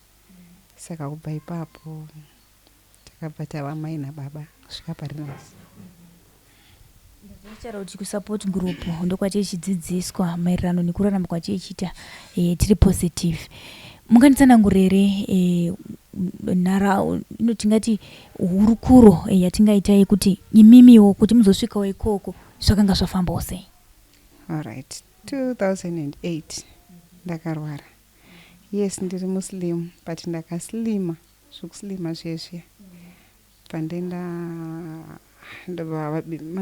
Saka kubva ipapo takabva tava mai nababa kusvika pari nhasi. Ndinotaura kuti kusupport group ndokwatichidzidziswa maererano nekurarama kwatichiita tiri positive. Munganditsanangurire tingati hurukuro yatingaita yekuti imimiwo kuti muzosvikawo ikoko zvakanga zvafambawo sei? Alright, 2008 ndakarwara. Yes, ndiri Muslim, but ndakaslima zvokuslima zviye. Pandenda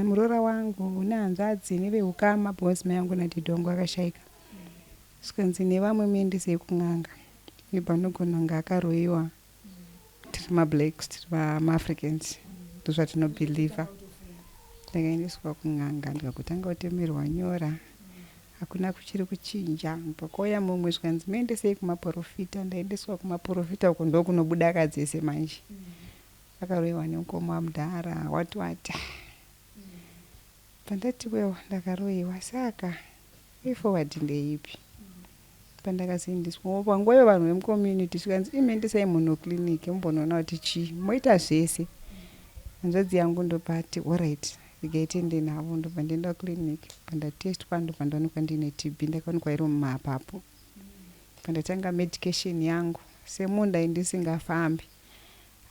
muroora wangu nehanzvadzi neveukama, because mai vangu nadhidhi wangu akashaika, zvikanzi nevamwe muendesei kun'anga, ibva anogona kunge akaroyiwa. Tiri mablacks, tiri maAfricans, ndozvatinobhilivha. Ndakaendeswa kun'anga, ndikagotanga kutemerwa nyora, hakuna kuchiri kuchinja. Pakauya mumwe, zvikanzi muendesei kumaprofita. Ndaendeswa kumaprofita, uko ndokunobuda kadzese manje, akaroyiwa nemukoma wamudhara, wati wati. Pandati wewo ndakaroyiwa, saka way forward ndeipi? Pandakazoendeswa panguva iyo, vanhu vemucommunity zvikanzi imuendesai munhu clinic mumbonoona kuti chii, moita zvese. Hanzvadzi yangu ndopati alright, regai tiende navo. Ndobva ndaenda kuclinic, pandatestwa ndobva ndaonekwa ndiine TB. Ndakaonekwa iri mumapapu. Pandatanga medication yangu, semunda ndisingafambi,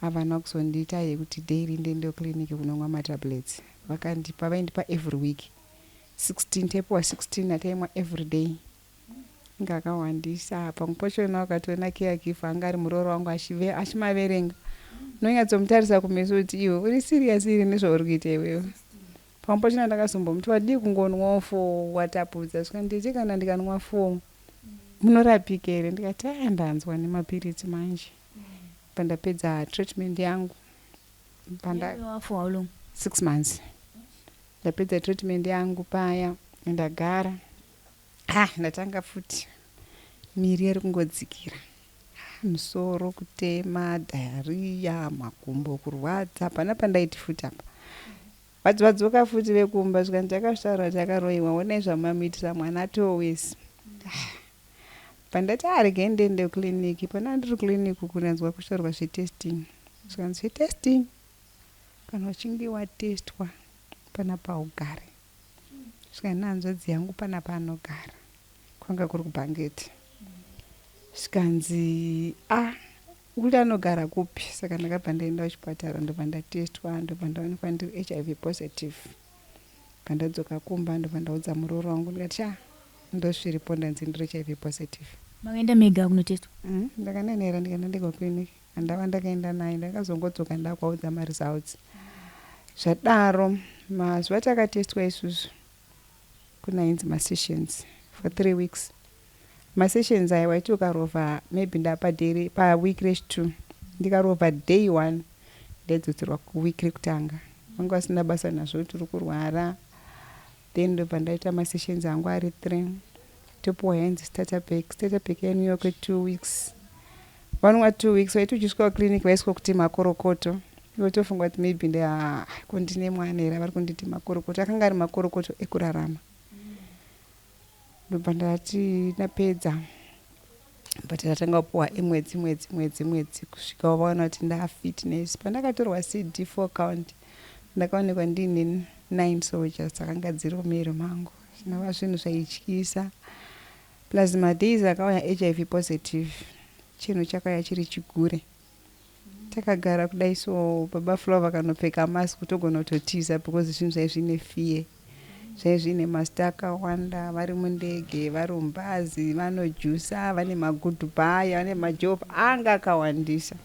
havana kuzondiita yekuti daily ndiende kuclinic kunomwa matablets. Vakandipa, vaindipa every week 16, taipiwa 16 ataimwa every day. Inge akawandisa. Pamwe pachona ukatoona caregiver anga ari muroora wangu achimaverenga, unonyatsomutarisa kumeso kuti iwe uri serious iri nezvauri kuita iwewe. Pamwe pachona ndakazombomuti wadii kungonwawo four watapudza, zvikanditi kana ndikanwa four munorapika here? Ndikati aya, ndanzwa nemapiritsi manje. Pandapedza treatment yangu, panda For how long? 6 months. Ndapedza treatment yangu paya, ndagara, ah, ndatanga futi, miri iri kungodzikira. Musoro kutema, diarrhoea, makumbo kurwadza, hapana pandaiti futi apa. Vadzoka futi vekumba, zvikanzi takazvitaura kuti akaroyiwa, onai zvamamuitira mwana atowesi. Pandati aregai ndiende kuclinic, pana ndiri kuclinic uku ndanzwa kutaurwa zvetesting. Zvikanzi zvetesting, kana uchinge watestwa panapa haugare. Zvikanzi nehanzvadzi yangu panapa anogara, kwanga kuri kuBhangeti. Zvikanzi kuti anogara kupi? Saka ndakabva ndaenda kuchipatara, ndobva ndatestwa, ndobva ndaonekwa ndiri HIV positive. Pandadzoka kumba, ndobva ndaudza muroora wangu, ndikati sha, ndozviripo, ndanzi ndiri HIV positive. Makaenda mega kunotestwa? Ndakanenera, ndikaenda ndega kuclinic, handava ndakaenda naye. Ndakazongodzoka ndakwaudza maresults. Zvadaro, mazuva takatestwa isusu kunainzi masessions for 3 weeks. Masessions aya waiti ukarovha, maybe ndapadere paweek rechi2, ndikarovha day one, ndaidzoserwa kuweek rekutanga. Vanga vasina basa nazvo tiri kurwara. Then ndobva ndaita masessions angu ari three, topiwa yainzi starter pack. Starter pack yainwiwa kwe2 weeks. Vanonwa 2 weeks, waiti uchisvika kuclinic vaiswa kuti makorokoto. Iwe tofunga kuti maybe kundine mwana here vari kunditi makorokoto. Akanga ari makorokoto ekurarama. Ndobva ndati ndapedza, but ndatanga kupiwa emwedzi, mwedzi, mwedzi, mwedzi, kusvika vaona kuti ndafitness. Pandakatorwa CD4 count, ndakaonekwa ndiine nine soldiers dzakanga dziri mumuviri mangu, zvinova zvinhu zvaityisa. Plus madays akauya HIV positive, chinhu chakauya chiri chigure. Takagara kudai so, baba Flo vakanopfeka mask, togona kutotiza because zvinhu zvai zvine fear, zvai zvine masita akawanda. Vari mundege, vari mubhazi, vanojusa, vane magoodbye, vane majob anga akawandisa.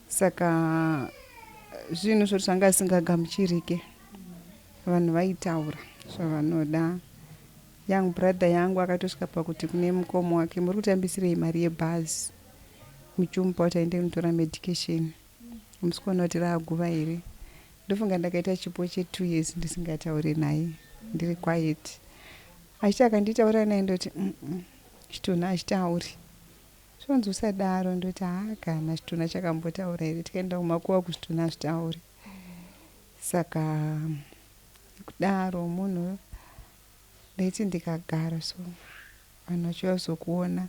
Saka zvinhu zvoti zvanga zvisingagamuchirike, vanhu vaitaura zvavanoda. Young brother yangu akatosvika pakuti kune mukoma wake, "Muri kutambisirei mari yebhazi muchimupa kuti aende kunotora medication? Hamusi kuona kuti raaguva here?" Ndofunga ndakaita chipo che2 years ndisingatauri naye, ndiri quiet. Achiti akanditaura naye, ndoti, Chitunha hachitauri." Zvonzi, "Usadaro." Ndoti, "Haa, kana chitunha chakambotaura here? Tikaenda kumakuva, kuzvitunha hazvitauri." Saka kudaro munhu ndaiti ndikagara so, vanhu vachiuya kuzokuona,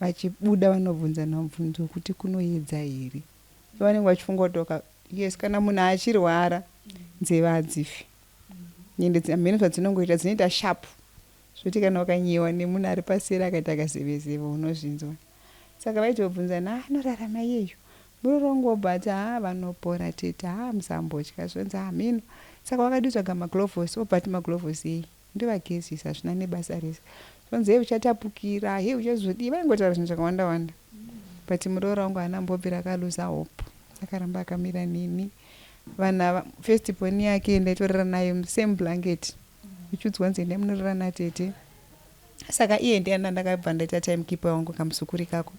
vachibuda vanobvunzana mubvunzo wekuti kunoedza here. Vanenge vachifunga kuti yes, kana munhu achirwara nzeve hadzifi, ende mheno zvadzinongoita, dzinoita sharp zvokuti kana ukanyewa nemunhu ari paseri akaita kazevezeve, unozvinzwa. Saka vaitobvunzana, "Anorarama iyeyu?" Muroora wangu wobva ati, "Ha, vanopora tete, ha, musambotya." Zvonzi, "Hameno." Saka vakadi kutsvaga maglovos, obva ati, "Maglovos ei? Ndovagezisa, hazvina nebasa rese." Zvonzi, "Hei, uchatapukira, hei, uchazodii." Vaingotaura zvinhu zvakawanda wanda, but muroora wangu haana mbobvira akaluza hope, akaramba akamira neni. Vanhu ava, first born yake ndaitorera naye same blanket, uchiudzwa nzi endai munorera natete. Saka iye ndiana ndakabva ndaita time keeper wangu. Kamusukuri kako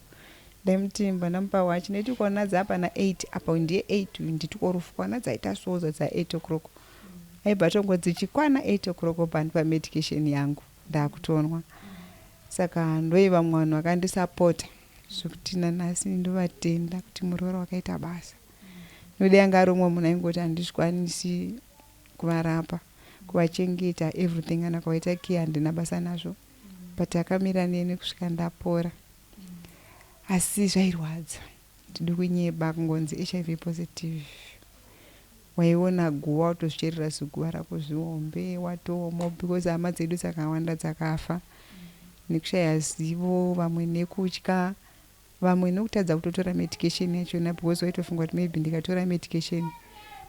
ndaimutimba, ndamupa wachi, ndaiti ukaona dzaapana 8 apa, ndiye 8, nditi korufu kwana dzaita soza dza8 o'clock, aibva tongo dzichikwana 8 o'clock, obva andipa medication yangu, ndaakutonwa. Saka ndoi vamwe vanhu vakandisapota zvokuti nanhasi ndovatenda kuti muroora wakaita basa. Nodai anga ari umwe munhu aingoti handizvikwanisi kuvarapa, kuvachengeta, everything, kana kuvaita care, handina basa nazvo, but akamira neni kusvika ndapora. Asi zvairwadza, ndidi kunyeba, kungonzi HIV positive, waiona guva, watozvicherera ziguva rako zihombe, watooma, because hama dzedu dzakawanda dzakafa nekushaya zivo, vamwe nekutya, vamwe nekutadza kutotora medication yachona, because waitofunga kuti maybe ndikatora medication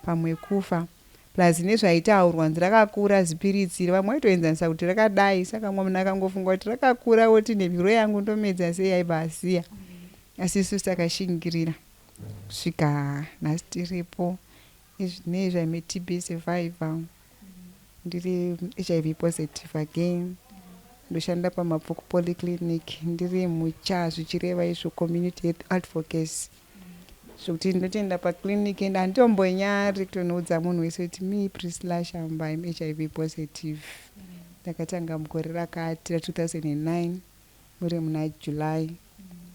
pamwe kufa. Plus nezvaitaurwa, nzi rakakura zipiritsi, vamwe vaitoenzanisa kuti rakadai. Saka mumwe munhu akangofunga kuti rakakura, woti nemhiro yangu ndomedza sei, aibva asiya. Asi isusu takashingirira kusvika nhasi tiripo. Izvinezvi I'm a TB survivor, ndiri HIV positive again. Ndoshanda paMabvuku Polyclinic, ndiri mucha, zvichireva izvo community health advocacy, zvokuti ndotoenda paclinic and handitombonyari kutonoudza munhu wese kuti me, Priscilla Shamba, I'm HIV positive. Ndakatanga mugore rakati ra2009, muri muna July.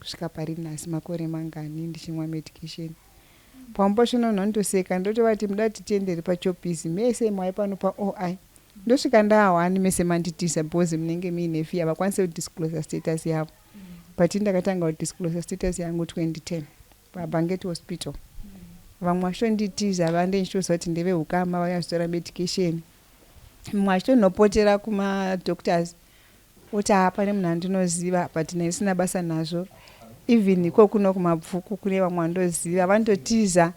Kusvika pari nhasi makore mangani ndichimwa medication. Pamwe pacho munhu anotoseka, ndotovati muda kuti tiendere pachopisi mese mauya pano paOI, ndosvika ndaawani mese manditiza because munenge muine fear, havakwanisi kudisclose status yavo. But ndakatanga kudisclose status yangu 2010 paBanket Hospital. Vamwe vachitonditiza, vande ndichitoziva kuti ndeveukama, vauya vachitora medication. Mumwe achitonopotera kumadoctors oti haa, pane munhu andinoziva, but ndisina basa nazvo. Even iko kuno kuMabvuku kune vamwe vandoziva vanototiza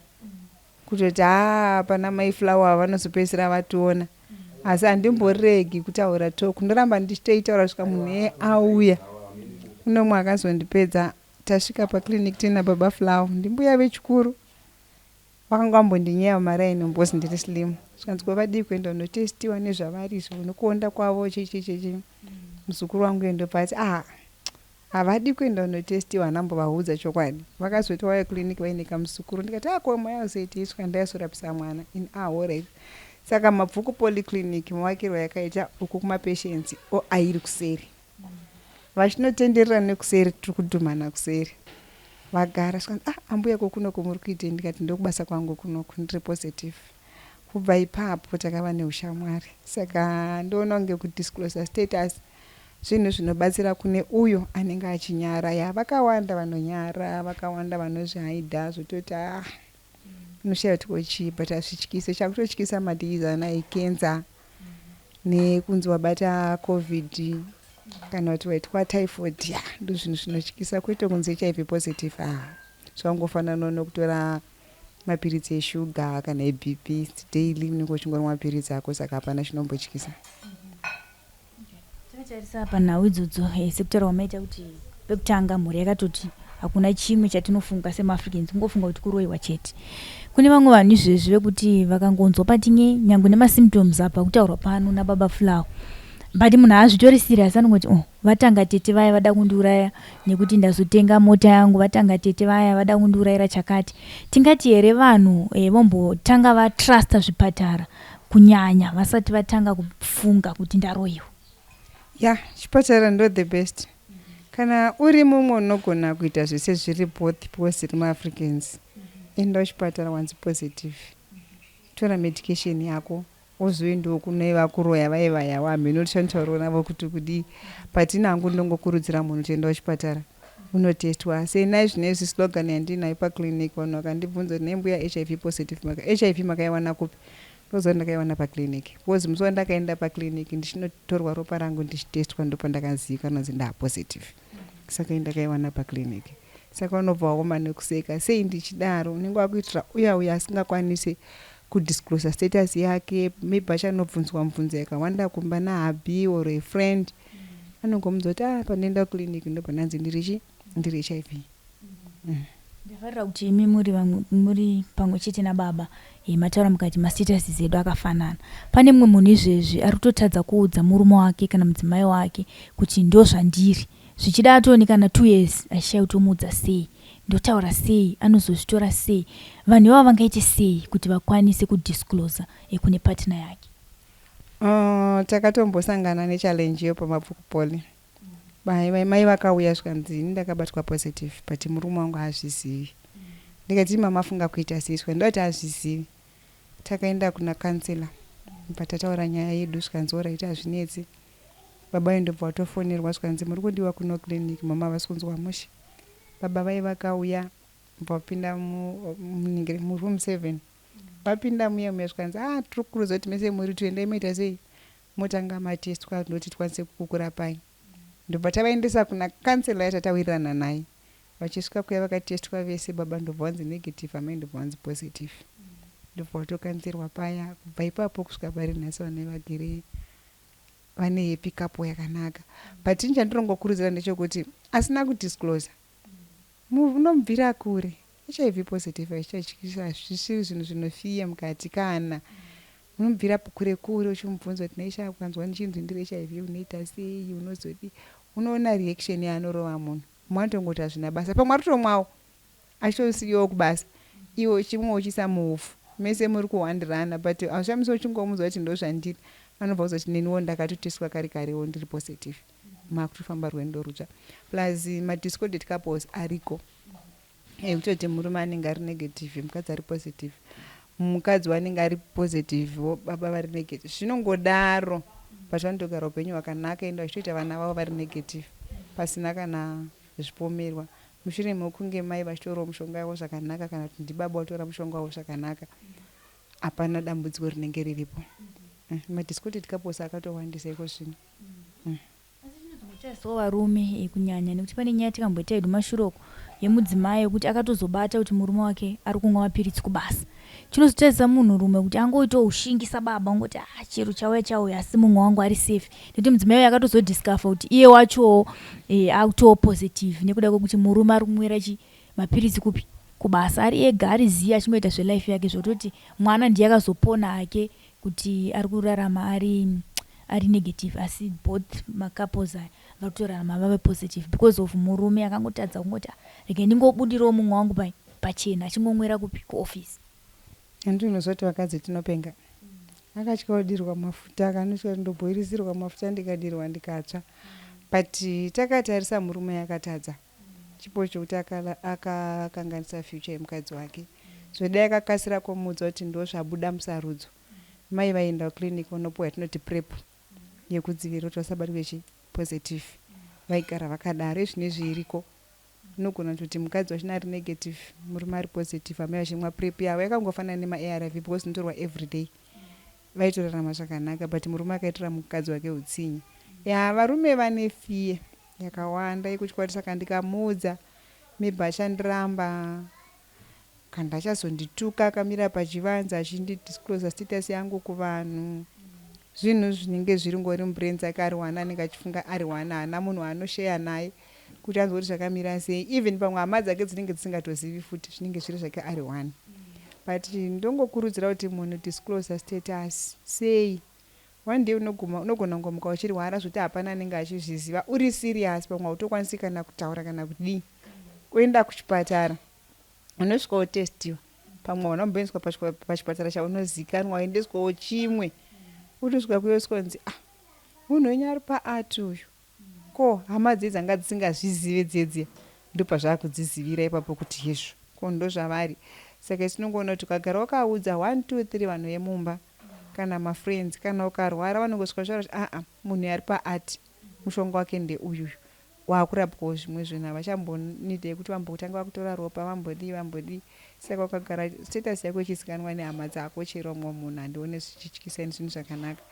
kutoti haa, pana Mai Flower, vanozopedzisira vationa. Asi handimboregi kutaura talk, ndoramba ndichitoitaura kusvika munhu iye auya. Kune umwe akazondipedza tasvika paclinic tiina Baba Flower, ndimbuya vechikuru, vakanga vambondinyeya mumaraini because ndiri slim. Zvikanzi kwavadii kuenda kunotestiwa nezvavari izvo nekuonda kwavo chichichichi. Muzukuru wangu endobva ati ah, havadi kuenda kunotestiwa, hanambovaudza chokwadi. Vakazoti vauya clinic vaine kamuzukuru, ndikati ah, ko mayazoitiswa ndaizorapisa mwana in alright. Saka Mabvuku Polyclinic mavakirwo yakaita uku kumapatients oairi kuseri, vachinotenderera nekuseri, tiri kudhumana kuseri, vagara. Zvikanzi ah, ambuya, ko kunoku muri kuitei? Ndikati ndokubasa kwangu kunoku, ndiri positive. Kubva ipapo takava neushamwari. Saka ndoona kunge kudisclose status zvinhu zvinobatsira kune uyo anenge achinyara. Ya, vakawanda vanonyara, vakawanda vanozvihaidha, zvototi ah, unoshaya kuti kochii, but hazvityise. Chakutotyisa madisease ana ekenza nekunzi wabata COVID kana kuti waitwa typhoid. Ya, ndo zvinhu zvinotyisa, kwete kunzi HIV positive. Ah, zvangofanana nokutora mapiritsi eshuga kana eBP daily, unenge uchingomwa mapiritsi ako, saka hapana chinombotyisa. Takatarisa panhau idzodzo, sekutaura kwamaita kuti pekutanga mhuri yakatoti hakuna chimwe chatinofunga semaAfricans, kungofunga kuti kuroyiwa chete. Kune vamwe vanhu izvezvi vekuti vakangonzwa patinye nyange nemasymptoms apa kutaurwa pano naBaba Flower, but munhu haazvitori serious, anongoti oh, vatanga tete vaya vada kundiuraya nekuti ndazotenga mota yangu, vatanga tete vaya vada kundiurayira chakati. Tingati here vanhu vombotanga vatrusta zvipatara kunyanya vasati vatanga kufunga kuti ndaroyiwa? Ya, chipatara ndo the best. Kana uri mumwe unogona kuita zvese zviri both because tiri maAfricans, enda kuchipatara, wanzi positive, tora medication yako, wozoendawo kune vakuroya vai vayawo, hameno tichanotaurawo navo kuti kudii. But inangu ndinongokurudzira munhu kuti enda kuchipatara unotestwa. Senai zvinezvi slogan yandinayo paclinic, vanhu vakandibvunza kuti nembuya HIV positive maka HIV makaiwana kupi, ndoziva ndakaiwana paclinic because musi wandakaenda paclinic ndichinotorwa ropa rangu ndichitestwa, ndopandakazivikanwa kunzi ndapositive. Saka indakaiwana paclinic. Saka unobva waoma nekuseka sei ndichidaro, unenge wakuitira uya uya asingakwanisi kudisclose status yake, maybe achanobvunzwa mubvunzo yakawanda kumba nahubby or a friend, anongomudza kuti ah, pandoenda kuclinic ndobva ndiri chi ndiri HIV. Ndafarira kuti imi muri vamwe muri pamwe chete nababa, mataura mukati mastatuses edu akafanana. Pane mumwe munhu izvezvi ari kutotadza kuudza murume wake kana mudzimai wake kuti ndo zvandiri, zvichida atoni kana 2 years achishaya kuti omuudza sei, ndotaura sei, anozozvitora sei. Vanhu ivavo vangaite sei kuti vakwanise kudisclosa kune partner yake? Takatombosangana nechallenge iyo paMabvuku Poly. Mai vakauya, zvikanzi ini ndakabatwa positive but murume wangu haazvizivi. Ndikati mama afunga kuita sei? Sika ndoti haazvizivi. Takaenda kuna counsellor, bva tataura nyaya yedu, zvikanzi alright, hazvinetsi. Baba vaindobva vatofonerwa, zvikanzi muri kudiwa kuno clinic, mama havasi kunzwa mushe. Baba vai vakauya, bva vapinda muroom 7. Vapinda muya muya, zvikanzi ah, tiri kukurudzira kuti mese muri tuendai moita sei, motanga matestwa ndoti tikwanise kukukurapai. Ndobva tavaendesa kuna counsellor yatatawirirana naye. Vachisvika kuya vakatestwa vese, baba ndobva vanzi negative, amai ndobva vanzi positive, ndobva vatokanzerwa paya. Kubva ipapo kusvika pari nhasi vanhu vagere vane happy couple yakanaka. But ini chandirongokurudzira ndechekuti asina kudisclosa unomubvira kure. HIV positive haichatyisa, hazvisiri zvinhu zvinofiya mukati. Kana unobvira kure kure uchimubvunza kuti naisha ukanzwa ndichinzi ndiri HIV unoita sei, unozodi, unoona reaction yaanorova munhu. Mumwe anotongoti hazvina basa, pamwe ari kutomwawo achitosiyiwo kubasa, iwe chimwe uchiisa muhufu, mese muri kuhwandirana. But haushamisi uchingomuudza kuti ndo zvandiri, anobva kuzoti neniwo ndakatoteswa kare karewo ndiri positive. Makutofamba rwendo rutsva. Plus madiscordant couples ariko ekutoti murume anenge ari negative, mukadzi ari positive, mukadzi wanenge ari positive, baba vari negative. Zvinongodaro, but vanotogara upenyu hwakanaka, ende vachitoita vana vavo vari negative pasina kana zvipomerwa, mushure mekunge mai vachitorawo mushonga wavo zvakanaka, kana kuti ndibaba vatora mushonga wavo zvakanaka, hapana dambudziko rinenge riripo. Madiscordant couples akatowandisa iko zvino. Tarisawo varume kunyanya, nekuti pane nyaya tikamboita hedu mashuroko yemudzimai yekuti akatozobata kuti murume wake ari kumwa mapiritsi kubasa. Chinozotarisa munhurume kuti angoitawo ushingi sababa, ungoti, "Ah, chero chauya chauya, asi mumwe wangu ari safe," nekuti mudzimai uyu akatozodiscover kuti iye wachowo akutowo positive nekuda kwekuti murume ari kumwira chi mapiritsi kupi? Kubasa, ari ega, ari ziya, achingoita zvelife yake, zvototi mwana ndiye akazopona hake kuti ari kurarama ari negative, asi both macouples aya vari kutorarama vave positive because of murume akangotadza kungoti, "Ah, regai ndingobudirawo mumwe wangu pai pachena," achingomwera kupi? Kuofisi. Handi unozoti vakadzi tinopenga. Akatya kudirwa mafuta, akanotya kuti ndobhoirisirwa mafuta, ndikadirwa ndikatsva. But takatarisa, murume akatadza chipo chokuti akakanganisa future yemukadzi wake. So dai akakasira kumuudza kuti ndo zvabuda musarudzo, mai vaenda kuclinic vanopiwa yatinoti PrEP yekudzivirira kuti vasabatwe chi positive, vaigara vakadaro. Izvinezvi iriko, unogona kutoti mukadzi wachina ari negative, murume ari positive, amai vachimwa PrEP yavo yakangofanana nemaARV because inotorwa everyday, vaitorarama zvakanaka. But murume akaitira mukadzi wake utsinye. Ya, varume vane fear yakawanda yekutya kuti saka ndikamuudza maybe achandiramba, kana achazondituka akamira pachivanze achindidisclose status yangu kuvanhu. Zvinhu zvinenge zviri ngori mubrain dzake ari one, anenge achifunga ari one, haana munhu waanosheya naye kuti anzwe kuti zvakamira sei. Even pamwe hama dzake dzinenge dzisingatozivi futi, zvinenge zviri zvake ari one. But ndongokurudzira kuti munhu disclose status. Sei? One day unogona kungomuka uchirwara zvokuti hapana anenge achizviziva, uri serious, pamwe hautokwanisi kana kutaura kana kudii. Uenda kuchipatara, unosvika wotestiwa, pamwe hauna kumboendeswa pachipatara chaunozikanwa, waendeswawo chimwe, utosvika kuyoswa kunzi, "Ah, munhu wenyu ari paART uyu." Ko hama dze dzanga dzisingazvizive dzedziya, ndopazvakudzizivira ipapo kuti hezvo, ko ndo zvavari. Saka isu tinongoona kuti ukagara wakaudza 1 2 3 vanhu vemumba kana mafriends, kana ukarwara vanongosvika vachitaura kuti, "Aa, munhu ari paART, mushonga wake ndeuyuyu, waakurapwawo zvimwe zvinhu." Havachambonidei kuti vambotanga vakutora ropa, vambodii, vambodii. Saka ukagara status yako ichizikanwa nehama dzako, chero mumwe munhu, handione zvichityisa ini, zvinhu zvakanaka.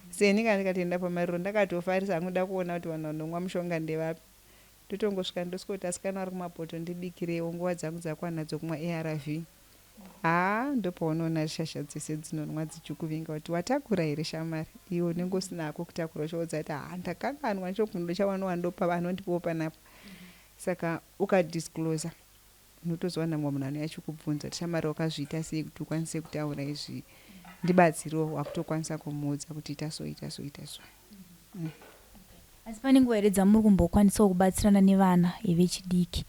Seni kana ndikatoenda pamariro, ndakatofarisa hangu, nda kuona kuti vanhu vanomwa mushonga ndevapi. Ndotongosvika, ndosvika kuti, "Asikana vari kumapoto, ndibikirewo, nguva dzangu dzakwana dzokumwa ARV." Haa, ndopaunoona shasha dzese dzinonwa dzichikuvinga kuti, "Watakura here shamari?" Iwe unenge usina hako kutakura, uchiudza kuti, "Ha, ndakanganwa chokundo chavanovandopa, vanondipawo panapa." Saka ukadisclosa, unotozowana mumwe munhu anouya achikubvunza kuti, "Shamari, wakazviita sei kuti ukwanise kutaura izvi? Ndibatsirewo." Wakutokwanisa kumuudza kuti ita so, ita so, ita so. Asi pane nguva here dzamuri kumbokwanisawo kubatsirana nevana vechidiki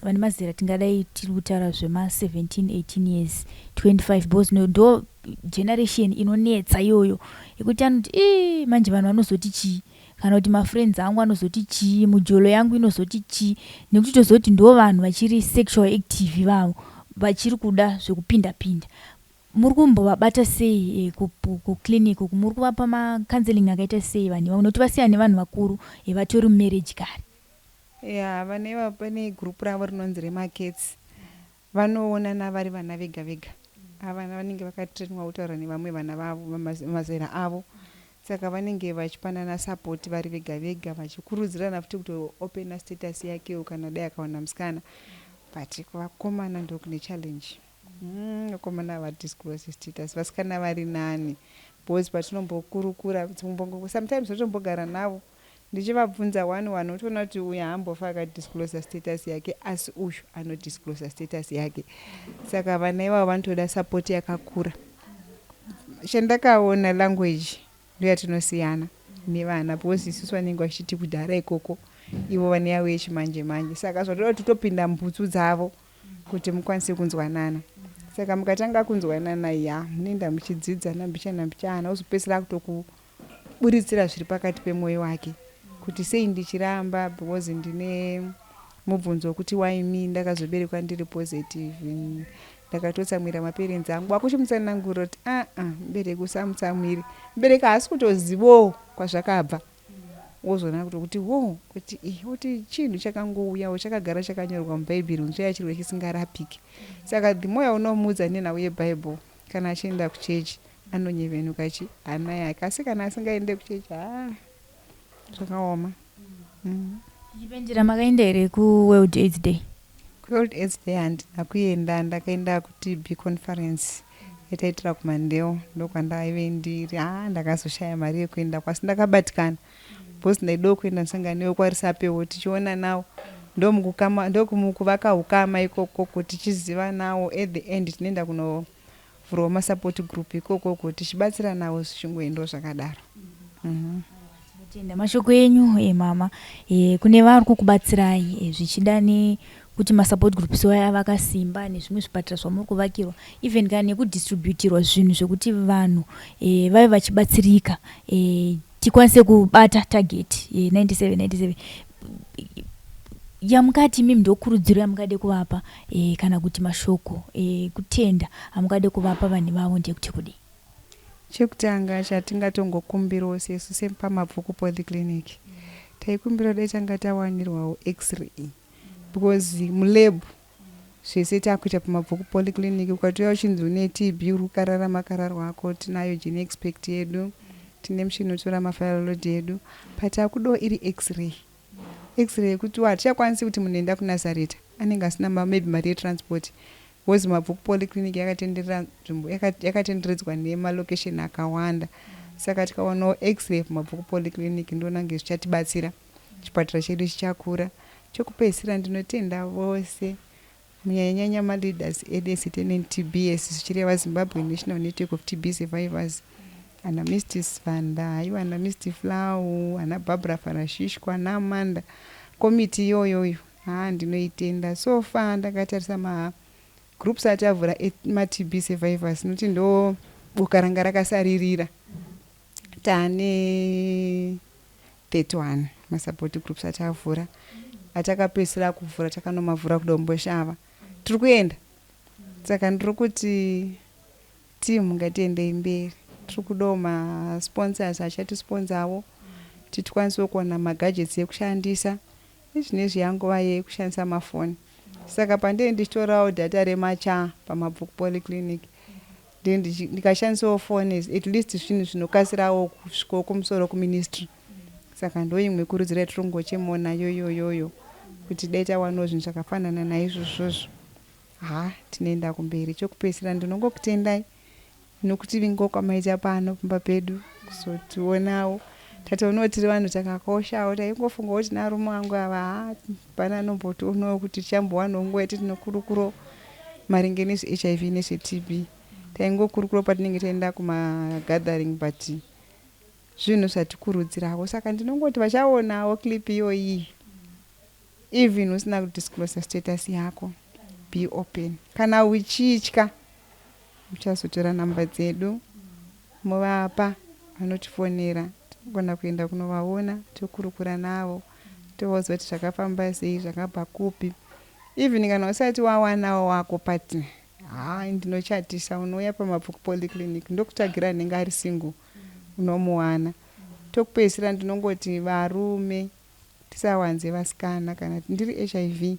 vane mazera tingadai tiri kutaura zvema17, 18 years, 25, because ndo generation inonetsa iyoyo yekuti anoti, "Ii, manje vanhu vanozoti chii?" kana kuti, "Mafriends angu anozoti chii? Mujolo yangu inozoti chii?" Nekuti tozoti ndo vanhu vachiri sexual active vavo, vachiri kuda zvekupinda pinda. Muri kumbovabata sei kuclinic uku? Muri kuvapa macounseling akaita sei vanhu ivavo, nokuti vasiyana nevanhu vakuru vatori mumarriage kare? Ya, vana ivavo pane gurupu ravo rinonzi remakets. Vanoonana vari vana vega vega. Avana vanenge vakatrainwa kutaura nevamwe vana vavo mazera avo, saka vanenge vachipanana support vari vega vega, vachikurudzirana futi kuti opena status yakewo kana dai akawana musikana. But kuvakomana ndokune challenge. Vakomana havadisclose status, vasikana vari nani, because patinombokurukura, sometimes totombogara navo ndichivabvunza one one, utoona kuti uyu haambofa akadisclosa status yake, asi uyu anodisclosa status yake. Saka vana ivavo vanotoda support yakakura. Chandakaona, language ndoyatinosiyana nevana, because isusu vanenge vachiti kudhara ikoko, ivo vane yavo yechimanje manje. Saka zvatoda kuti totopinda mbutsu dzavo kuti mukwanise kunzwanana. Saka mukatanga kunzwanana, ya, munoenda muchidzidzana mbichana mbichana, uzopedzisira kutokuburitsira zviri pakati pemwoyo wake. Kuti sei ndichiramba because ndine mubvunzo wekuti why me ndakazoberekwa ndiri positive. Ndakatotsamwira maparents angu wakuchimutsanangurira kuti aa mubereki usamutsamwire. Mubereki haasi kutozivawo kwazvakabva. Wozoona kuti wo kuti ih kuti chinhu chakangouyawo chakagara chakanyorwa mubhaibheri kunzvaya chirwere chisingarapiki. Saka the more yaunomuudza nenhau yebhaibheri kana achienda kuchechi anonyevenuka chi hana yake asi kana asingaende kuchechi haa zvakaoma. Tichipendera makaenda here kuWorld AIDS Day? KuWorld AIDS Day handina kuenda, ndakaenda kuTB conference yataitira kuMandeo ndokwandaive ndiri. Haa ndakazoshaya mari yekuenda kwasi ndakabatikana because ndaidawo kuenda musangano wekwaRisapewo tichiona nawo ndokumukuvaka ukama ikoko tichiziva nawo at the end tinoenda kunovhurawo masupport group ikokoko tichibatsiranawo zvichingoendawo zvakadaro. Tinotenda mashoko enyu mama kune vari kukubatsirai zvichida nekuti masupport groups aya vakasimba nezvimwe zvipatara zvamuri kuvakirwa even kana nekudistributirwa zvinhu zvekuti vanhu vave vachibatsirika tikwanise kubata target 97 97 yamukati imimi ndokurudziro yamungade kuvapa kana kuti mashoko ekutenda amungade kuvapa vanhu vavo ndeyekuti kudii? Chekutanga chatingatongokumbirawo sesu sepaMabvuku Polyclinic taikumbira dai tanga tawanirwawo x-ray because mulab zvese takuita paMabvuku Polyclinic. Ukatouya uchinzi une TB uri kukarara makararwa ako tinayo GeneXpert yedu tine muchini unotora maviral load yedu but takudawo iri x-ray x-ray yekuti hatichakwanisi kuti munhu enda kuNazareta anenge asina maybe mari yetransport because Mabvuku Polyclinic yakatenderera nzvimbo yakatenderedzwa nemalocation akawanda. Saka tikawanawo x-ray paMabvuku Polyclinic ndoona kunge zvichatibatsira chipatara chedu chichakura. Chekupedzisira ndinotenda vose munyanyanyanya maleaders edu eZNNTBS zvichireva Zimbabwe National Network of TB Survivors ana Mr Svanda haiwa ana Mr Flau ana Barbara Farashishwa naAmanda komiti iyoyoyo haa ndinoitenda. So far ndakatarisa magroups atavhura emaTB survivors nokuti ndo boka ranga rakasaririra taane 31 masupport groups atavhura atakapedzisira kuvhura takanomavhura kuDomboshava tiri kuenda. Saka ndiri kuti timu ngatiendei mberi tiri kudawo masponsors achatisponsawo kuti tikwanisewo kuwana magadgets ekushandisa. Izvinezvi yanguva yekushandisa mafoni saka pandee ndichitorawo data remacha paMabvuku Polyclinic ndikashandisawo foni at least zvinhu zvinokasirawo kusvikawo kumusoro kuministry. Saka ndo imwe kurudziro yatiri kungochemawo nayo iyoyoyo kuti dai tawanawo zvinhu zvakafanana naizvozvozvo ha tinoenda kumberi. Chokupedzisira ndinongokutendai nokuti vingo kwamaita pano pamba pedu kuzotionawo tatoonao tiri vanhu takakoshawo taingofunga kuti narume wangu ava ha pana anombotionawo kuti tichambowanawo nguva yati tinokurukuro maringe nezveHIV nezveTB. Taingokurukuro patinenge taenda kumagathering but zvinhu zvatikurudzirawo. Saka ndinongoti vachaonawo clip iyoyi even usina kudisclose status yako be open. Kana uchitya muchazotora namba dzedu movapa vanotifonera tinogona kuenda kunovaona tokurukura navo tovaudza kuti zvakafamba sei zvakabva kupi. Even kana usati wawanawo wako partner haa ndinochatisa unouya paMabvuku Polyclinic ndokutsvagira anenge ari single unomuwana. Tokupedzisira ndinongoti varume tisawanze vasikana kana ndiri HIV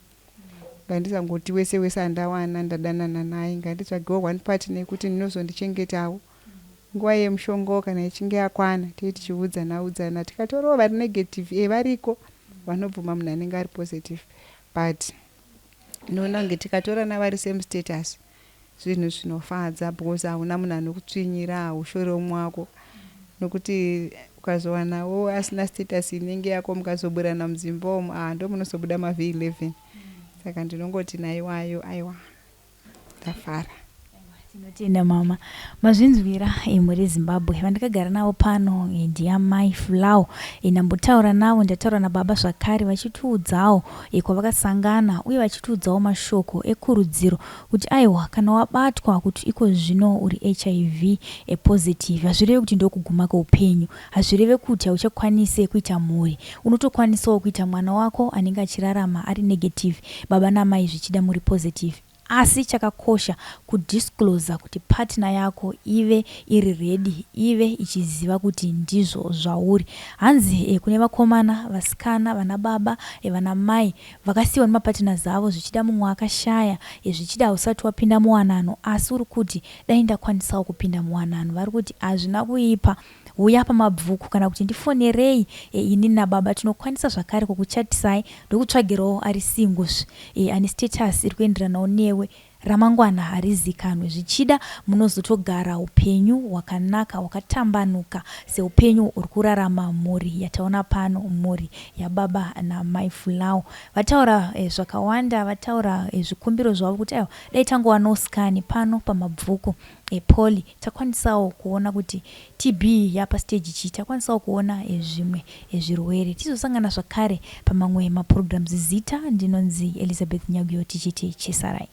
ngandisangoti wese wese andawana ndadanana naye nganditsvagewo one partner yekuti ndinozondichengetawo nguva yemushonga kana ichinge yakwana tei tichiudzana udzana tikatorawo vari negative e variko vanobvuma munhu anenge ari positive but ndinoona kunge tikatorana vari same status zvinhu zvinofadza because hauna munhu anokutsvinyira haushori umwe wako nokuti ukazowanawo asina status inenge yako mukazoburana mudzimba umu ah ndo munozobuda maV11. Saka ndinongoti naiwayo aiwa ndafara. Tinotenda mama. Mazvinzwira eh, mhuri yeZimbabwe vandakagara navo pano eh, ndiamai Fulawo. Eh, ndambotaura navo, ndataura nababa zvakare vachitiudzawo kwavakasangana uye vachitiudzawo mashoko ekurudziro kuti aiwa kana wabatwa kuti iko zvino uri HIV positive hazvireve kuti ndokuguma kweupenyu, hazvireve kuti hauchakwanise kuita mhuri. Unotokwanisawo kuita mwana wako anenge achirarama ari negative, baba namai zvichida muri positive. Asi chakakosha kudisclosa kuti partner yako ive iri ready, ive ichiziva kuti ndizvo zvauri. Hanzi kune vakomana, vasikana, vana baba, vana mai vakasiyiwa nemapartners avo, zvichida mumwe akashaya, zvichida hausati wapinda muwanano asi uri kuti dai ndakwanisawo kupinda muwanano. Vari kuti hazvina kuipa, huya pamabvuku kana kuti ndifonerei ini nababa tinokwanisa zvakare kukuchatisai ndokutsvagirawo ari single ane status iri kuenderanawo newe. Ramangwana harizikanwe, zvichida munozotogara upenyu hwakanaka hwakatambanuka seupenyu huri kurarama mhuri yataona pano, mhuri yababa namai Fulawo. Vataura zvakawanda, vataura zvikumbiro zvavo kuti aiwa dai tangowanawo scan pano pamabvuku ePoly, takwanisawo kuona kuti TB yapastage chii, takwanisawo kuona zvimwe zvirwere. Tizosangana zvakare pamamwe maprograms. Zita ndinonzi Elizabeth Nyaguyo, tichiti chisarai.